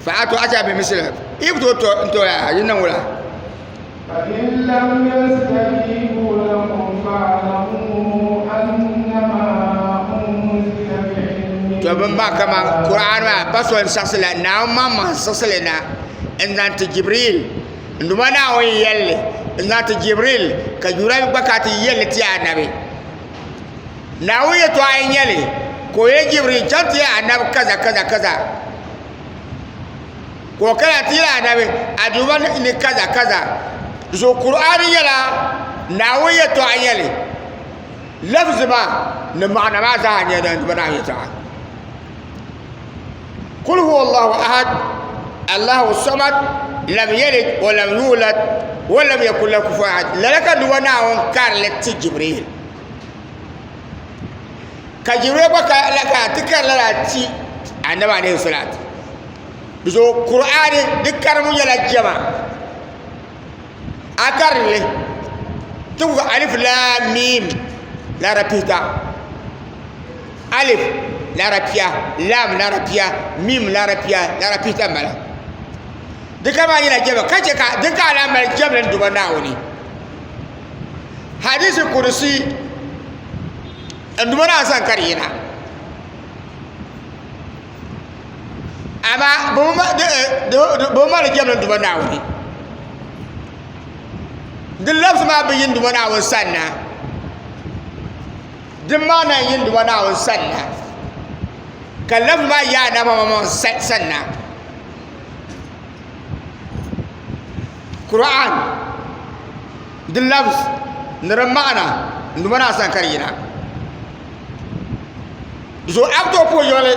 fa ato ata bi misli i ku tooi to n to yaa yi niŋ wula فإن لم يستجيبوا لكم فاعلموا أنما أنزل بعلم to bin maa kama Qur'an maa pa so n saɣasi la Naawuni maŋmaŋ saɣasili na n zaŋ ti Jibril n Duuma Naawuni yɛlli n zaŋ ti Jibril ka Jibril gba ka ti yɛlli ti anabi Naawuni yɛltɔɣa n nyɛli ka o yɛli Jibril chaŋ ti yɛli anabi kaza kaza kaza ka o kana ti yɛli anabi a Duuma ni kaza kaza so Qur'an nyɛla Naawuni yɛltɔɣa n nyɛli lafzi maa ni maana maa zaa nyɛla din Duuma Naawuni yɛltɔɣa Qul huwa Allahu ahad Allahu samad lam yalid wa lam yulad wa lam yakun lahu kufuwan ahad lala ka Duuma Naawuni karili ti Jibril ka Jibril gba ka la ka ti kari lala ti Annabi alayhi salatu so Qur'ani di karimu nyɛla jɛma a karili ti ku alif lam mim laara pihita alif laara pia lam laara pia mim laara pia laara pihita n bala di ka maa nyɛla jɛma ka chɛ ka din ka a lahi mali jɛmli n Duuma Naawuni hadisi kudusi n Duuma Naawuni sani ka di yina amaa bi mali jɛmli n Duuma Naawuni di labisi maa bi yi n Duuma Naawuni sanna din maa na yi n Duuma Naawuni sanna ka labisi maa yi anabi Muhammad sanna Qur'an di labisi ni di maana n Duuma Naawuni sani ka di yina so a bi tooi puhi jiŋli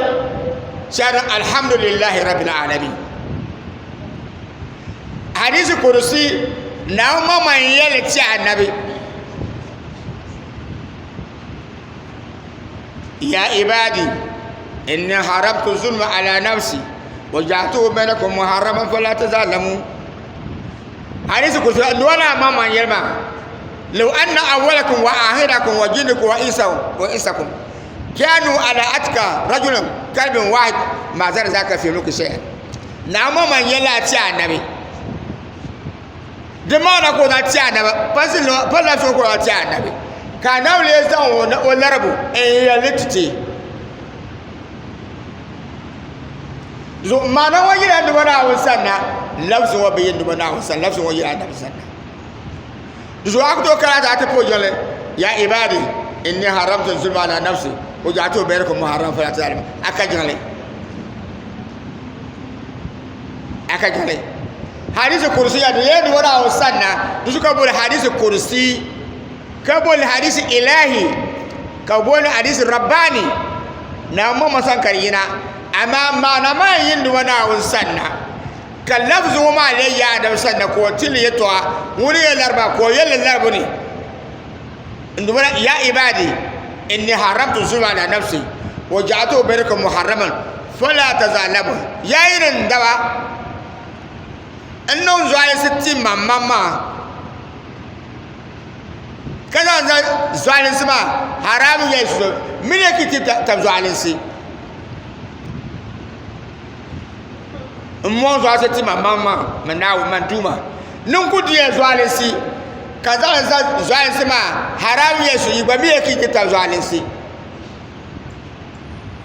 shɛli alhamdulillahi rabbil alamin hadisi kudusi Naawuni maŋmaŋ n yɛli ti anabi ya ibadi inni haramtu zulma ala nafsi wa ja'altuhu bainakum muharraman fala tazalamu hadisi kudusi Naawuni maŋmaŋ yɛli maa law anna awwalakum wa akhirakum wa jinnakum wa insakum kanu ala atka rajulin kalbin wahid ma zara zaka fi mulki shay'an. Naawuni maŋmaŋ yɛlila a ti anabi. Di maana ka o zaŋ ti anabi, pa labisi o ka o zaŋ ti anabi. Ka anabi lee zaŋ o laribu n-yɛli li ti ti. Zuɣu maana ŋɔ yila Duuma Naawuni sanna, labisi ŋɔ bi yi Duuma Naawuni sani, labisi ŋɔ yila anabi sanna. Di zuɣu a ku tooi kana ti puhi jiŋli, ya ibadi inni haramtu zulma ala nafsi wa ja'altuhu bainakum muharraman fala tazalamu, a ka jiŋli. A ka jiŋli. Hadisi kursi ya di yɛla Duuma Naawuni sanna, di zuɣu ka bɛ booni hadisi kursi, ka booni hadisi ilahi, ka bɛ booni hadisi rabbani. Naawuni maŋmaŋ sani ka di yina, amaa maana maa n-yi Duuma Naawuni sanna. Ka lafzi ŋɔ maa lee yi Adam sanna ka o ti li yɛtɔɣa, ŋuni yɛli lariba ka o yɛli li laribu ni, N Duuma, ya ibadi, inni haramtu zulma ala nafsi wa ja'altuhu bainakum muharraman fala tazalamu. Yaa yini n daba, n niŋ zualinsi ti maŋmaŋ maa, ka zaŋ zualinsi maa haraam yɛli so mini ki ti tab zualinsi. N mɔŋ zuɣusi ti ma maŋ maŋ ni Naawuni man Duuma ni n ku di ya zualinsi, ka zaŋ zualinsi maa haram ya su, yi gba mi ya ki ti tab zualinsi.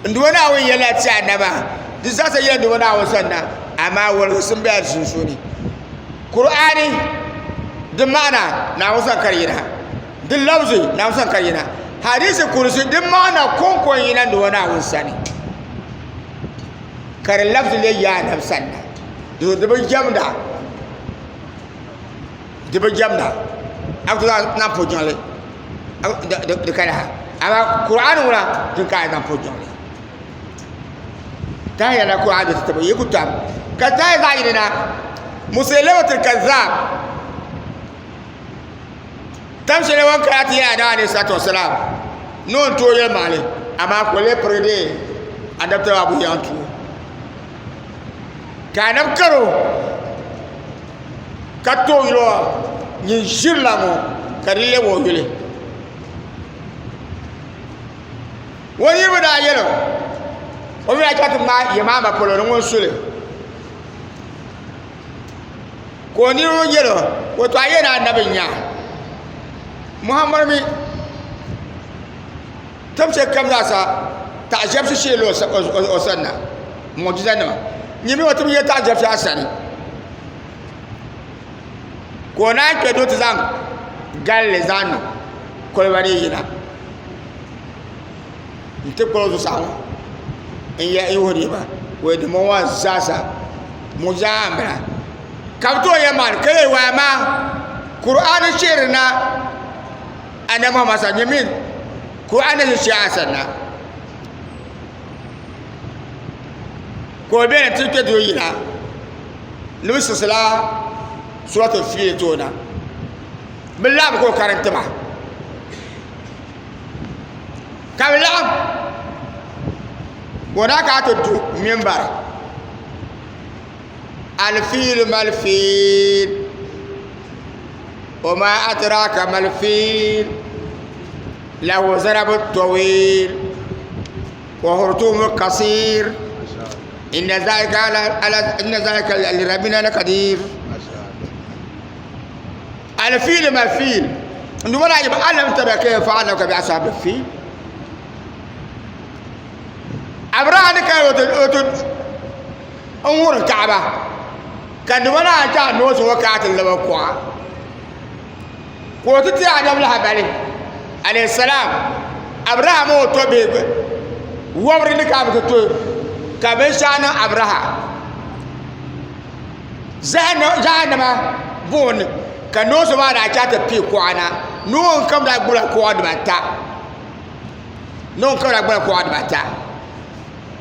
N Duuma Naawuni yɛlila ti a nama, di zaɣisa yɛla n Duuma Naawuni sanna, amaa woligisim bela di sunsuuni. Kur'aani di maana Naawuni sani ka di yina, di lafzi Naawuni sani ka di yina, hadiisi kurisi di maana kɔŋko n-yina n Duuma Naawuni sani. Ka di lafzi leei yaa anabi sanna, di di bi jɛmda, di bi jɛmda, a ku zaŋ zaŋ puhi jiŋli di ka laha, amaa Kur'aani ŋuna din ka a zaŋ puhi jiŋli. Tahiya na Kur'aani di ti yi ku tam ka tahiya zaɣ yini na Musailamatul Kazzab tam shɛli ŋɔ kana ti yɛli Adamu alayhi salatu wasalam ni o ni tooi yɛlimaŋli amaa ka o lee pirigi dee anabitali maa buyaŋ ti o ka anabi kari o ka ti o yuli maa nyin ʒirila ŋɔ ka di lɛbi o yuli o niriba daa yɛli o o mi daa chaŋ ti ŋmaai Yamama polo ni ŋun suli Ka o niriba yɛl o, O tɔɣi yɛn anabi n-nyɛ a. Muhammad mi tim shɛli kam zaasa taɣi ʒɛbisi shee la o sanna, mu'jizanima. Nyini mi o ti bi yɛli taɣi ʒɛbisi a sani. Ka o naan kpe doo ti zaŋ galli zaŋ niŋ koliba ni yina n-ti kpuɣi o zuɣusaa ŋɔ n-wuhi niriba wee dimbɔŋɔ maa zaasa mu'jiza n-bala. Ka bɛ tooi yɛli maa ni ka yɛli waai maa Kur'aani shihiri na Annabi Muhammad sa nyɛ min Kur'aani ni shihi a sani na ka o beni ti kpe duu yina ni bɛ siɣisila Suratul Fiil ti o na bɛ laɣim ka o karim ti ba ka bɛ laɣim ka o daa kana ti du mimbari Alfiilu malfiil wa ma adraka malfiil lahu zanabu tawiil wa hurtumu kasir inna zalika lirabbina lakadir alfiilu malfiil n duuma daa yɛli alam tara kayfa fa'ala rabbuka bi ashabil fiil Abraha ni kana o ti n wurim kaɣaba ka nima naan chaŋ noosi ŋɔ kana ti lab kuɣa ka o ti ti anabi lahabali alayhi salaam Abraha mini o tɔbubihi wobiri ni ka bi ti to ka binshaɣu niŋ Abraha jahannama buɣum ni ka noosi maa daa chaŋ ti pii kuɣa na noo kam daa gbubila kuɣa dibata noo kam daa gbubila kuɣa dibata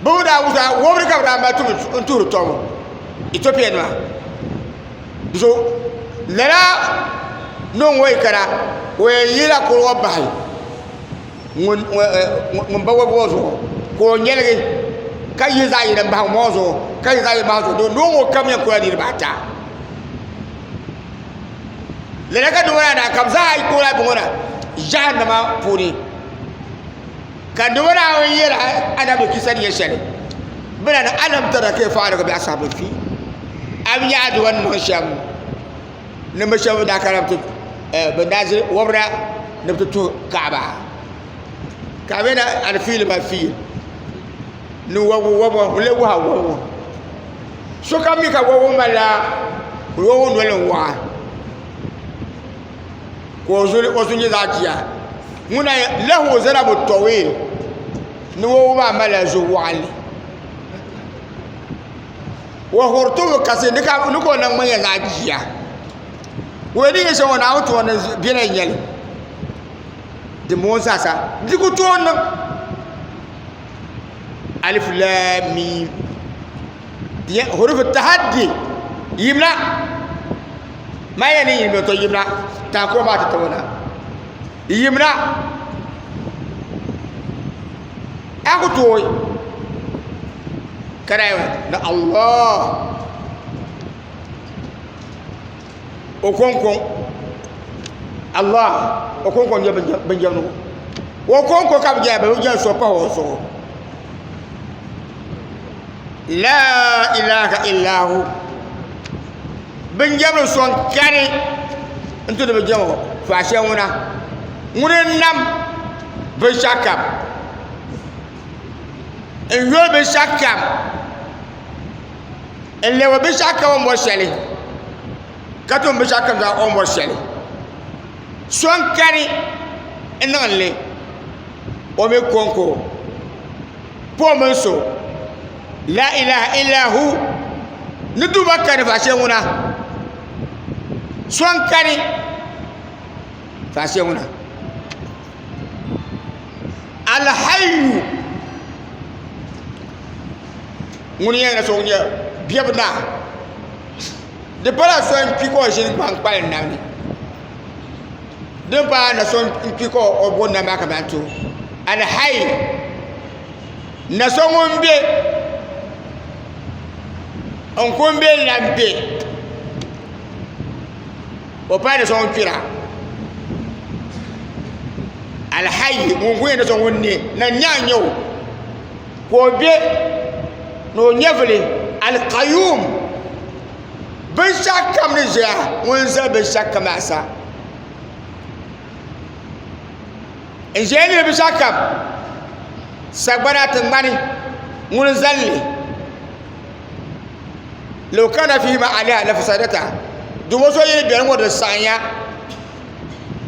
Bɛ mi daa wuhi wobiri ka bɛ daa mali n-tuhiri tɔbu Itiɔpia nima so lala niŋ ŋɔ yi kana o yɛn yihila kurigu bahi ŋun ba wɔbigu ŋɔ zuɣu ka o nyɛligi ka yihi zaɣ yini m-bahi ŋun ŋɔ zuɣu ka yihi zaɣ yini bahi zuɣu noo ŋɔ kam yɛn kula niriba ata lala ka noo daa ka bɛ zaa kpuɣila bɛ ŋɔ na jahannama puuni Ka di ŋɔ Naawuni yɛli Annabi kisa ni yɛ shɛli, Bɛ na ni, Alam tara kayfa fa'ala rabbuka bi ashabil fiil? A bi nya aduwa ni niŋ shɛm ni bi shɛba daa kana ti bɛ daa ʒiri wabira ni bɛ ti tuhi kaɣaba ka a bɛ na alifiili ma fiili ni wabigu wabigu n lee wuhi a wabigu sokam mi ka wabigu malila wabigu noli n waɣa ka o zuɣu nyɛ zaɣ jia ŋuna lahu zanabu tawil ni wabigu maa malila zuɣu waɣanli wa hurtumu kasi ni ka o naŋgban nyɛ zaɣ jia o ni yɛ shɛm o Naawuni tuma ni biɛla n nyɛli dimbɔŋɔ zaasa di ku tooi niŋ alif lam mim hurufu tahaddi yimla maa yɛn ni yimla to yimla taakuro maa ti tabo na yimla a ku tooi ka daa ni Allah o kɔŋko Allah o kɔŋko n-nyɛ binjɛmdigu o kɔŋko ka bɛ jɛra bɛ bi jɛri so pahi o zuɣu la ilaha illa hu binjɛmdi so n-kani n-ti ni bɛ jɛm o faashee ŋuna ŋuni n-nam binshɛɣukam n-yoli binshɛɣukam n lɛbi binshɛɣu kam o ni bɔri shɛli ka tum binshɛɣu kam zaa o ni bɔri shɛli so n kani n niŋ li o mi konko po mini so la ilaha illa hu ni duuma kani faashee ŋuna so n kani faashee ŋuna alhayyu ŋuni yɛn na so ŋun nyɛ biɛbu naa di pala so n kpi ka o ʒini gbaŋ kpalim nam ni din pala na so n kpi ka o bo nam maa ka ban to alhai na so ŋun bɛ n ku bɛ lan bɛ o pala na so ŋun kpira alhai ŋun ku yɛn na so ŋun ne na nyaŋ nyɛ o ka o be ni o nyɛvuli alkayum binshɛɣu kam ni ʒɛya ŋun zali binshɛɣu kam maa sa n ʒɛya lihiri binshɛɣu kam sagbana tingbani ŋuni zali li law kana fihima aliha lafasadata duuma so yi beni ŋɔ di saɣinya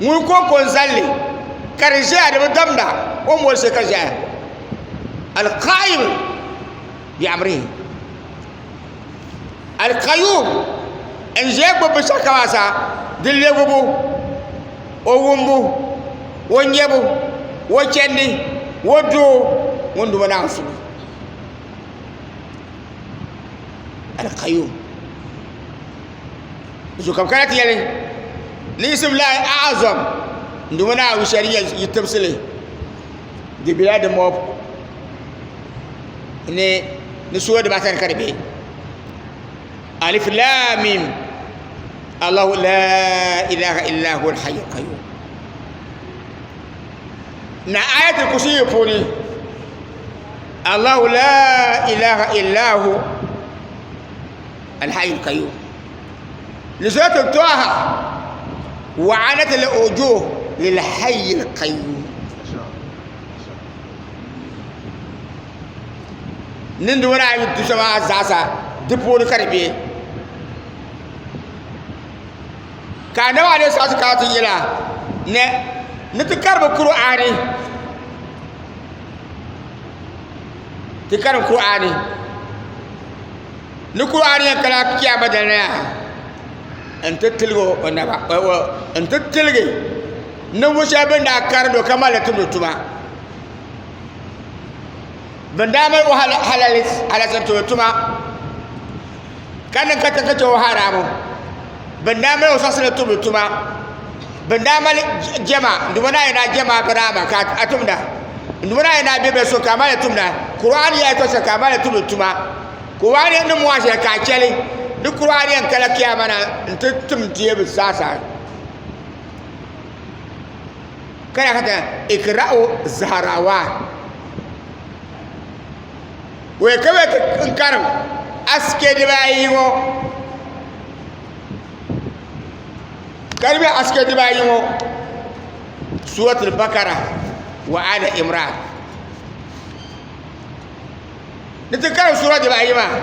ŋun konko n zali li ka di ʒɛya di bi damda o ni boli shɛli ka ʒɛya alqaim bi amrihi alqayum n ʒɛya gbubi binshɛɣu kam zaa di lɛbibu o wumbu o nyɛbu o chɛndi o doo ŋun duuma naawuni suhu alqayum zuɣu ka bi kana ti yɛli ni ism lahi azam n duuma naawuni shɛli yi tibisili di bela di mɔbu ni ni sura dibaata ni ka di be alif lam mim allahu la ilaha illa huwa alhayyul qayyum na ayatul kursi puuni allahu la ilaha illa hu alhayyul qayyum ni suratul taha وعنت الوجوه للحي القيوم niŋdi ŋɔ daa yi du shɛŋa zaasa di puuni ka di bɛ ka anabi alayhi salatu kana ti yɛla ni ni ti karimi Kur'aani ti karim Kur'aani ni Kur'aani yɛn kana kiyama dali na n ti tiligi o naba n ti tiligi ninvuɣu shɛba bin daa karindi o ka malli tumdi tuma bin daa mali o halali tumdi tuma ka niŋ katiŋ ka chɛ o haramu bin daa mali o saɣasili tumdi tuma bin daa mali jɛma n duuma naa yɛn jɛma biraama ka a tumda n duuma naa yɛn bɛ bɛ so ka a mali tumda Kur'aan yɛla tɔ shɛli ka a mali tumdi tuma Kur'aan ni mɔɣu shɛli ka a chɛli ni Kur'aan yɛn kala kiyama na n ti tim deebi zaasa ka daa ka ti ikra'u zaharawa wei ka bɛ ti n karim asike dibaayi ŋɔ. Ka di be asike dibaayi ŋɔ Suratul Bakara wa Ali Imran. Ni ti karim sura dibaayi maa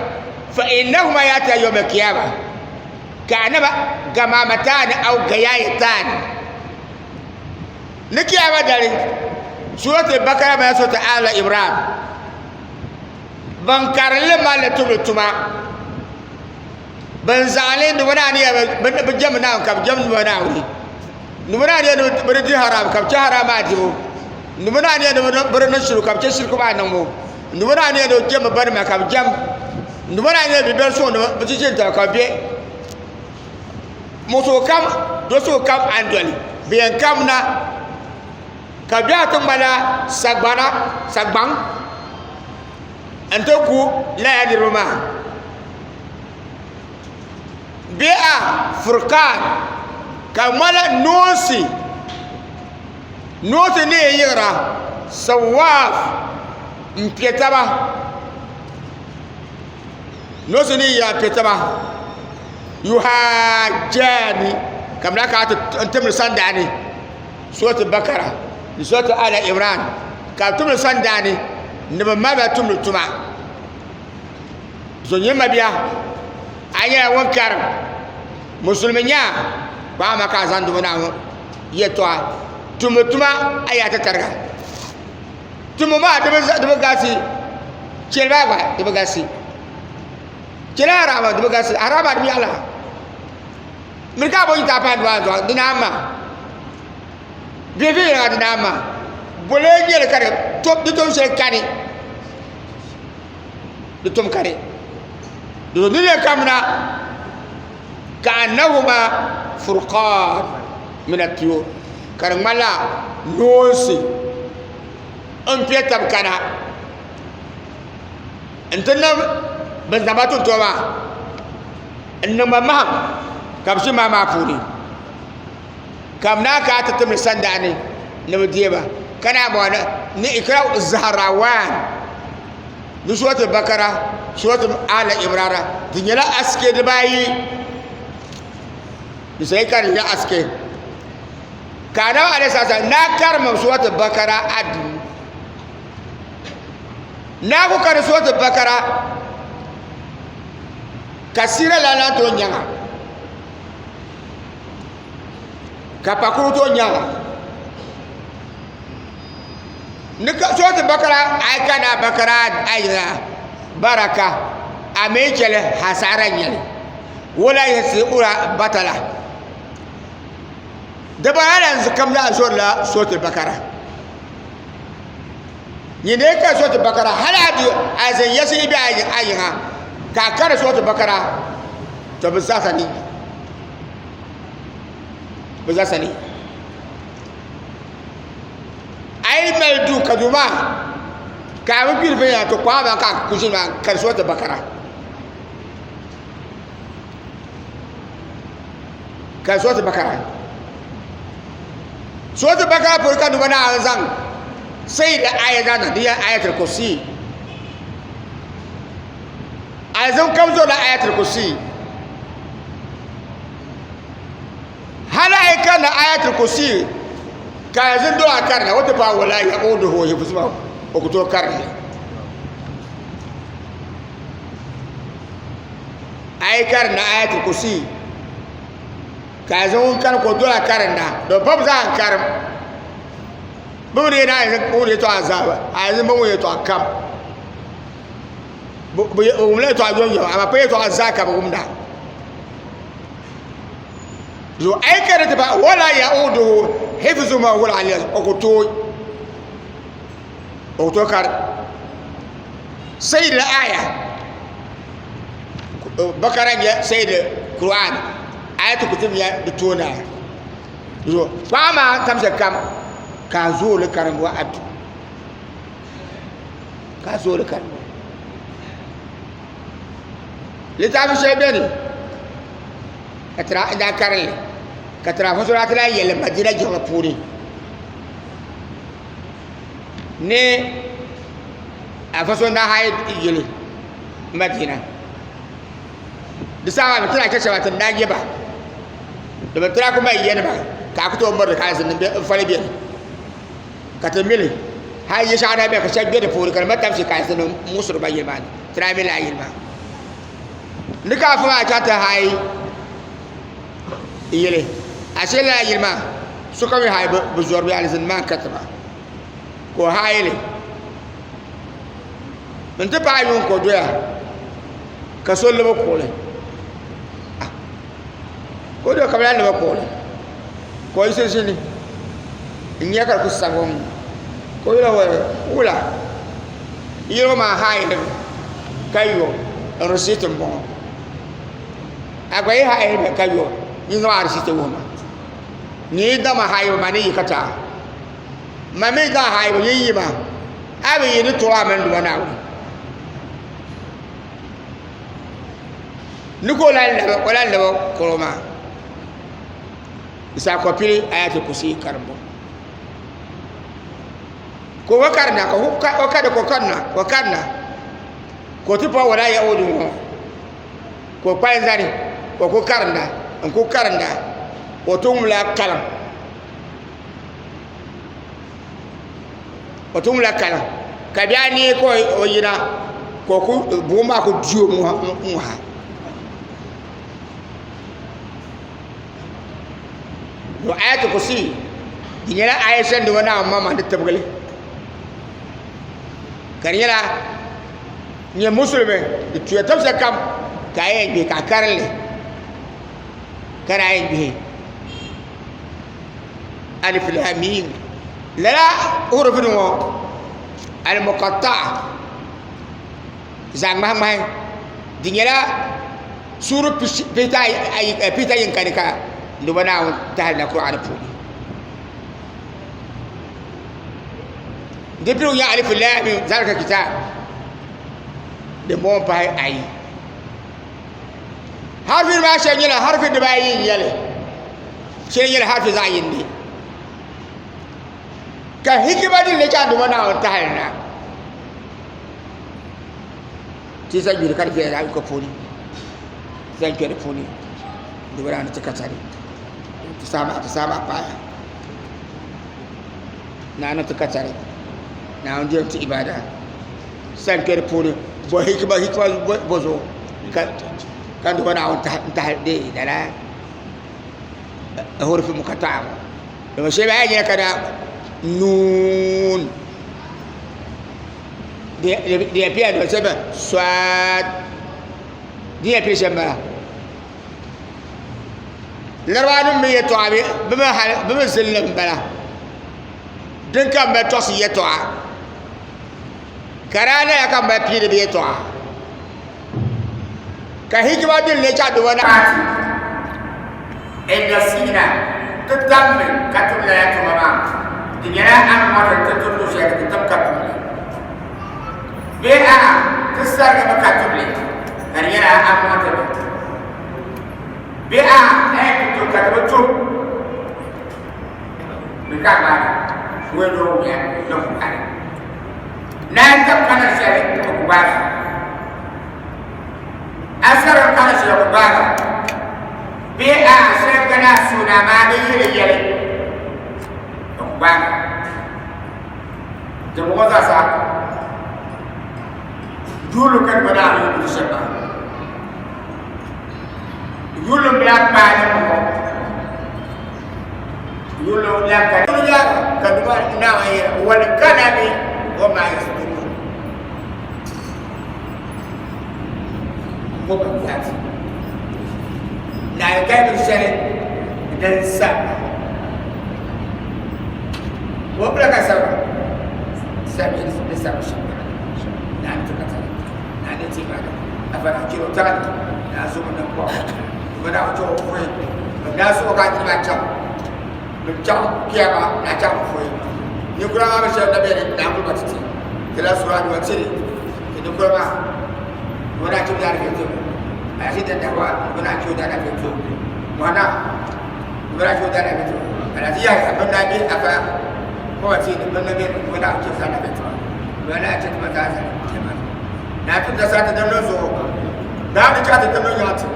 fa innahuma yatiya yawma al-qiyama ka'annama gamamatani aw gayayatani. Ni kiyama dali Suratul Bakara mini Suratul Ali Imran ban karinli malli tumdi tuma ban zaŋli ni bɛ naan yɛ bi jɛmdi Naawuni ka bi jɛmdi ba Naawuni ni bɛ naan yɛ ni bi di di haram ka bi chɛ haram maa dibu ni bɛ naan yɛ ni bi di niŋ shirku ka bi chɛ shirku maa niŋbu ni bɛ naan yɛ ni bi jɛmdi banima ka bi jɛm ni bɛ naan yɛ ni bi bɛri suŋ ni bi ti ʒini taba ka bi bɛ muɣisigu kam dosigu kam a ni doli bi yɛn kamina ka biɛɣu ti ŋmanila sagbana sagbaŋ n ti ku lala niriba maa bee a furkaan ka di ŋmanila noonsi noonsi ni yɛn yiɣira sawaaf n piɛ taba noonsi ni yiɣira n piɛ taba yuhaajani ka bi lahi kana ti timdi sandaani surati bakara ni surati ali imran ka bi timdi sandaani ni bi maliba tumdi tuma so nyɛ mabia a nyɛla ŋun karim musulimi nya kpaŋma ka a zaŋ dubu naawuni yɛltɔɣa tumdi tuma a yaa ti tariga tumbu maa di bi galisi chɛli maa gba di bi galisi chɛli haraama di bi galisi haraama di bi yaɣala miri ka a bo nyita pahi dumaa zuɣu di naan maa bɛ viɛnyɛliŋga di naan maa bole n nyɛli ka di tom shɛli kani di tom kani di ni yɛn kamina ka annahuma furqan min at-tuyur ka di ŋmanila noonsi n piɛ tabi kana n ti niŋ bin zaŋba tuntɔɔ maa n niŋ ba maham ka bi ʒi maa maa puuni ka bi naan kana ti timdi sandaani ni bi deeba ka naan bɔŋɔ ni ikra zaharawan ni surati bakara surati ali imrana di nyɛla asike dibaayi di sayi ka di nyɛ asike ka anabi alayhi salatu wasalam naa karim surati bakara aduu naa ku kari surati bakara ka siira la lan tooi nyaŋa ka pakuru tooi nyaŋa ni ka surati bakara a yi kana bakara a yiŋa baraka a mi chɛli hasara n nyɛli wala yasi ura batala di bala lan kam lahi zorila surati bakara nyini ka surati bakara hali a di a zan yasi i bɛ a yiŋa ka a kari surati bakara to bi zaasa ni bi zaasa ni a yi mali duu ka duu maa ka a bi gbiri binyɛra to kpaŋa maa ka a ku ʒini maa kari surati bakara ka surati bakara surati bakara puuni ka duuma Naawuni zaŋ sayyid aya zaŋ niŋ di nyɛla ayatul kursi alizin kam zoorila ayatul kursi hali a yi kanna ayatul kursi ka alizin do a karinda o ti paai wala yauduhu hifzuhuma o ku tooi karinli a yi karinda ayatul kursi ka a zaŋ ŋun kani ka o dola karinda do pa bi zaa n karim bi mi na ŋun yɛltɔɣa zaa a yi bi ŋun yɛltɔɣa kam bi wumla yɛltɔɣa yomyom amaa pa yɛltɔɣa zaa ka bi wumda so a yi kari ti pa wala yauduhu hifzuhuma wa huwa al-aliyyul azim o ku tooi o ku tooi kari sayyid al-aya bakara nyɛ sayyid Qur'an ayatul kursi nyɛ di tooni so paɣa maa tam shɛli kam ka a zooli karimbu a du ka a zooli karimbu litaafi shɛli bɛni ka tira daa karinli ka tiraafo so daa ti lahi yɛli Madina jiŋli puuni ni afa so n-daa haai yili Madina di saha maa bɛ ti daa chɛ shɛba ti ni daa nyɛ ba. Domin ti daa ku mali yanima ka a ku tooi mirili ka alizini fali beni ka ti mili hali yili shɛŋa daa beni ka shɛba be di puuni ka di mali tamsi ka alizini muɣisiri ba yili maa ni ti daa mi lala yili maa ni ka afa maa chaŋ ti haai yili ashee lala yili maa sokam mi haai bi zɔri bɛ alizini maa n-kariti ba ka o haai li n-ti paai yuŋ ka o doya ka so libi kuɣuli ka o do ka bi lahi libi kuɣuli ka o yiɣisi ʒini n nyɛ ka di ku sabigi ŋɔ ka o yɛli wula yili ŋɔ maa haayilimi ka yo n risiiti n bɔŋɔ a gba yi haayilimi ka yo n zaŋ a risiiti wuhi ma ni yi daŋ ma haayibu maa ni yi ka taa ma mi daŋ haayibu yi yi ma a bi yi ni tɔɔ a mini duuma Naawuni Ni ka o lahi labi o lahi labi kɔrɔ maa di saha ka o pili ayatul kursi karimbu ka o karinda ka o karinda ka o karinda ka o karinda ka o ti paai wala yahudu ŋɔ ka o kpalim zani ka o ku karinda n ku karinda ka o ti wumla kaliŋ o ti wumla kaliŋ ka bihi anii ka o yina ka o ku buɣum maa ku di o ŋɔha to ayatul kursi di nyɛla aya shɛli ni Naawuni maŋmaŋ ni tibigili ka di nyɛla nyɛ musulimi di tuya tib shɛli kam ka a yɛn gbihi ka a karinli ka naan yɛn gbihi alif lam mim lala hurufu ŋɔ al muqatta'a zaɣ ŋmahi ŋmahi di nyɛla suuri pihita yinga ni ka Duuma Naawuni tahali na Kur'aani puuni di piligu nyɛ alif lam mim zalika kitaab din bɔŋɔ pahi ayi harfi maa shɛli nyɛla harfi dibaayi n nyɛli shɛli nyɛla harfi zaɣ yindi ka hikima din lee chaŋ Duuma Naawuni tahali na ti zaŋ yuli ka di viɛla ka puuni zaŋ kpɛ di puuni Duuma Naawuni ti ka tari ti saha maa paaya Naawuni ti ka tari Naawuni diri ti ibada zaŋ kpɛ di puuni bo hikima hikima bo zuɣu ka Duuma Naawuni tahi deei lala hurufi muqatta'a ŋɔ domin shɛli maa nyɛla ka daa nuun di yɛn pila do shɛli swad di yɛn pili shɛm bala larabawa nim mi yɛltɔɣa bi mi hali bi mi zinli n bala din ka mali tɔɣisi yɛltɔɣa ka daa lala ka mali piiri bi yɛltɔɣa ka hikima din lee chaŋ duba na Inna siina ti tammi ka tum lala tuma maa, di nyɛla a ni mɔri ti tum luɣ shɛli ti tim ka tum li bee a'a ti sarigimi ka tum li ka di nyɛla a mɔri ti mi bee a'a a yɛn ti tum ka ti bi tum di ka gbaagi ŋun ni o wuya ni ku gbaagi naan tab kana shɛli ni ku gbaagi a sariga kana shɛli ku gbaagi bee a shɛli kana suuna maa bi yili yɛli ni ku gbaagi dimbɔŋɔ zaa sa yuuli ka di bi daa yuuli shɛm maa yuuli n bila kpaai ni bɔŋɔ yuuli n bila ka ka di naa yɛli wal kalami wa ma yasturun ko ka zaati naawuni ka bi shɛli din sabila o bila ka sabila sabi ni sabi shɛm naawuni ti ka tali naawuni ti ba afana kiro tali na zubu ni ko bi daa cho foyi bi daa so ka ti ba chaŋ bi chaŋ kiyama na chaŋ foyi ninkura maa mi shɛba na bɛ ni na kuli ba ti ti ti la sura ni wa tiri ti ninkura maa bi daa chim daa fi ti a shi da dawa bi daa cho daa fi ti wana bi daa cho daa fi ti a daa ti yahi a bin daa bi afa ko wa ti bin na bɛ bi daa cho daa fi ti bi daa cho ti ba daa sa ti na ti da sa ti da no zuɣu daa ni cha ti da no yaa ti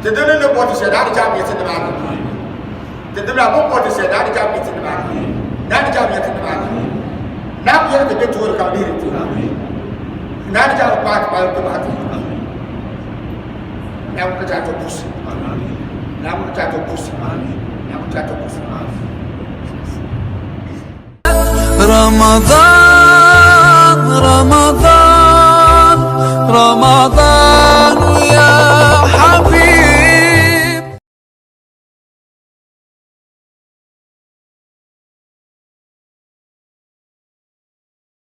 Ti dini ni bɔti shɛli daa di chaŋ bɛ ti nimaani. Ti dibila bɛ bɔti shɛli daa di chaŋ bɛ ti nimaani. Daa di chaŋ bɛ ti nimaani. Naa ku yɛli ti bɛ toori ka bɛ lihiri ti. Naa di chaŋ bɛ paai ti paai ti bahi ti. Naa ku ka chaŋ ti pusi. Naa ku ka chaŋ ti pusi. Naa ku chaŋ ti pusi. رمضان.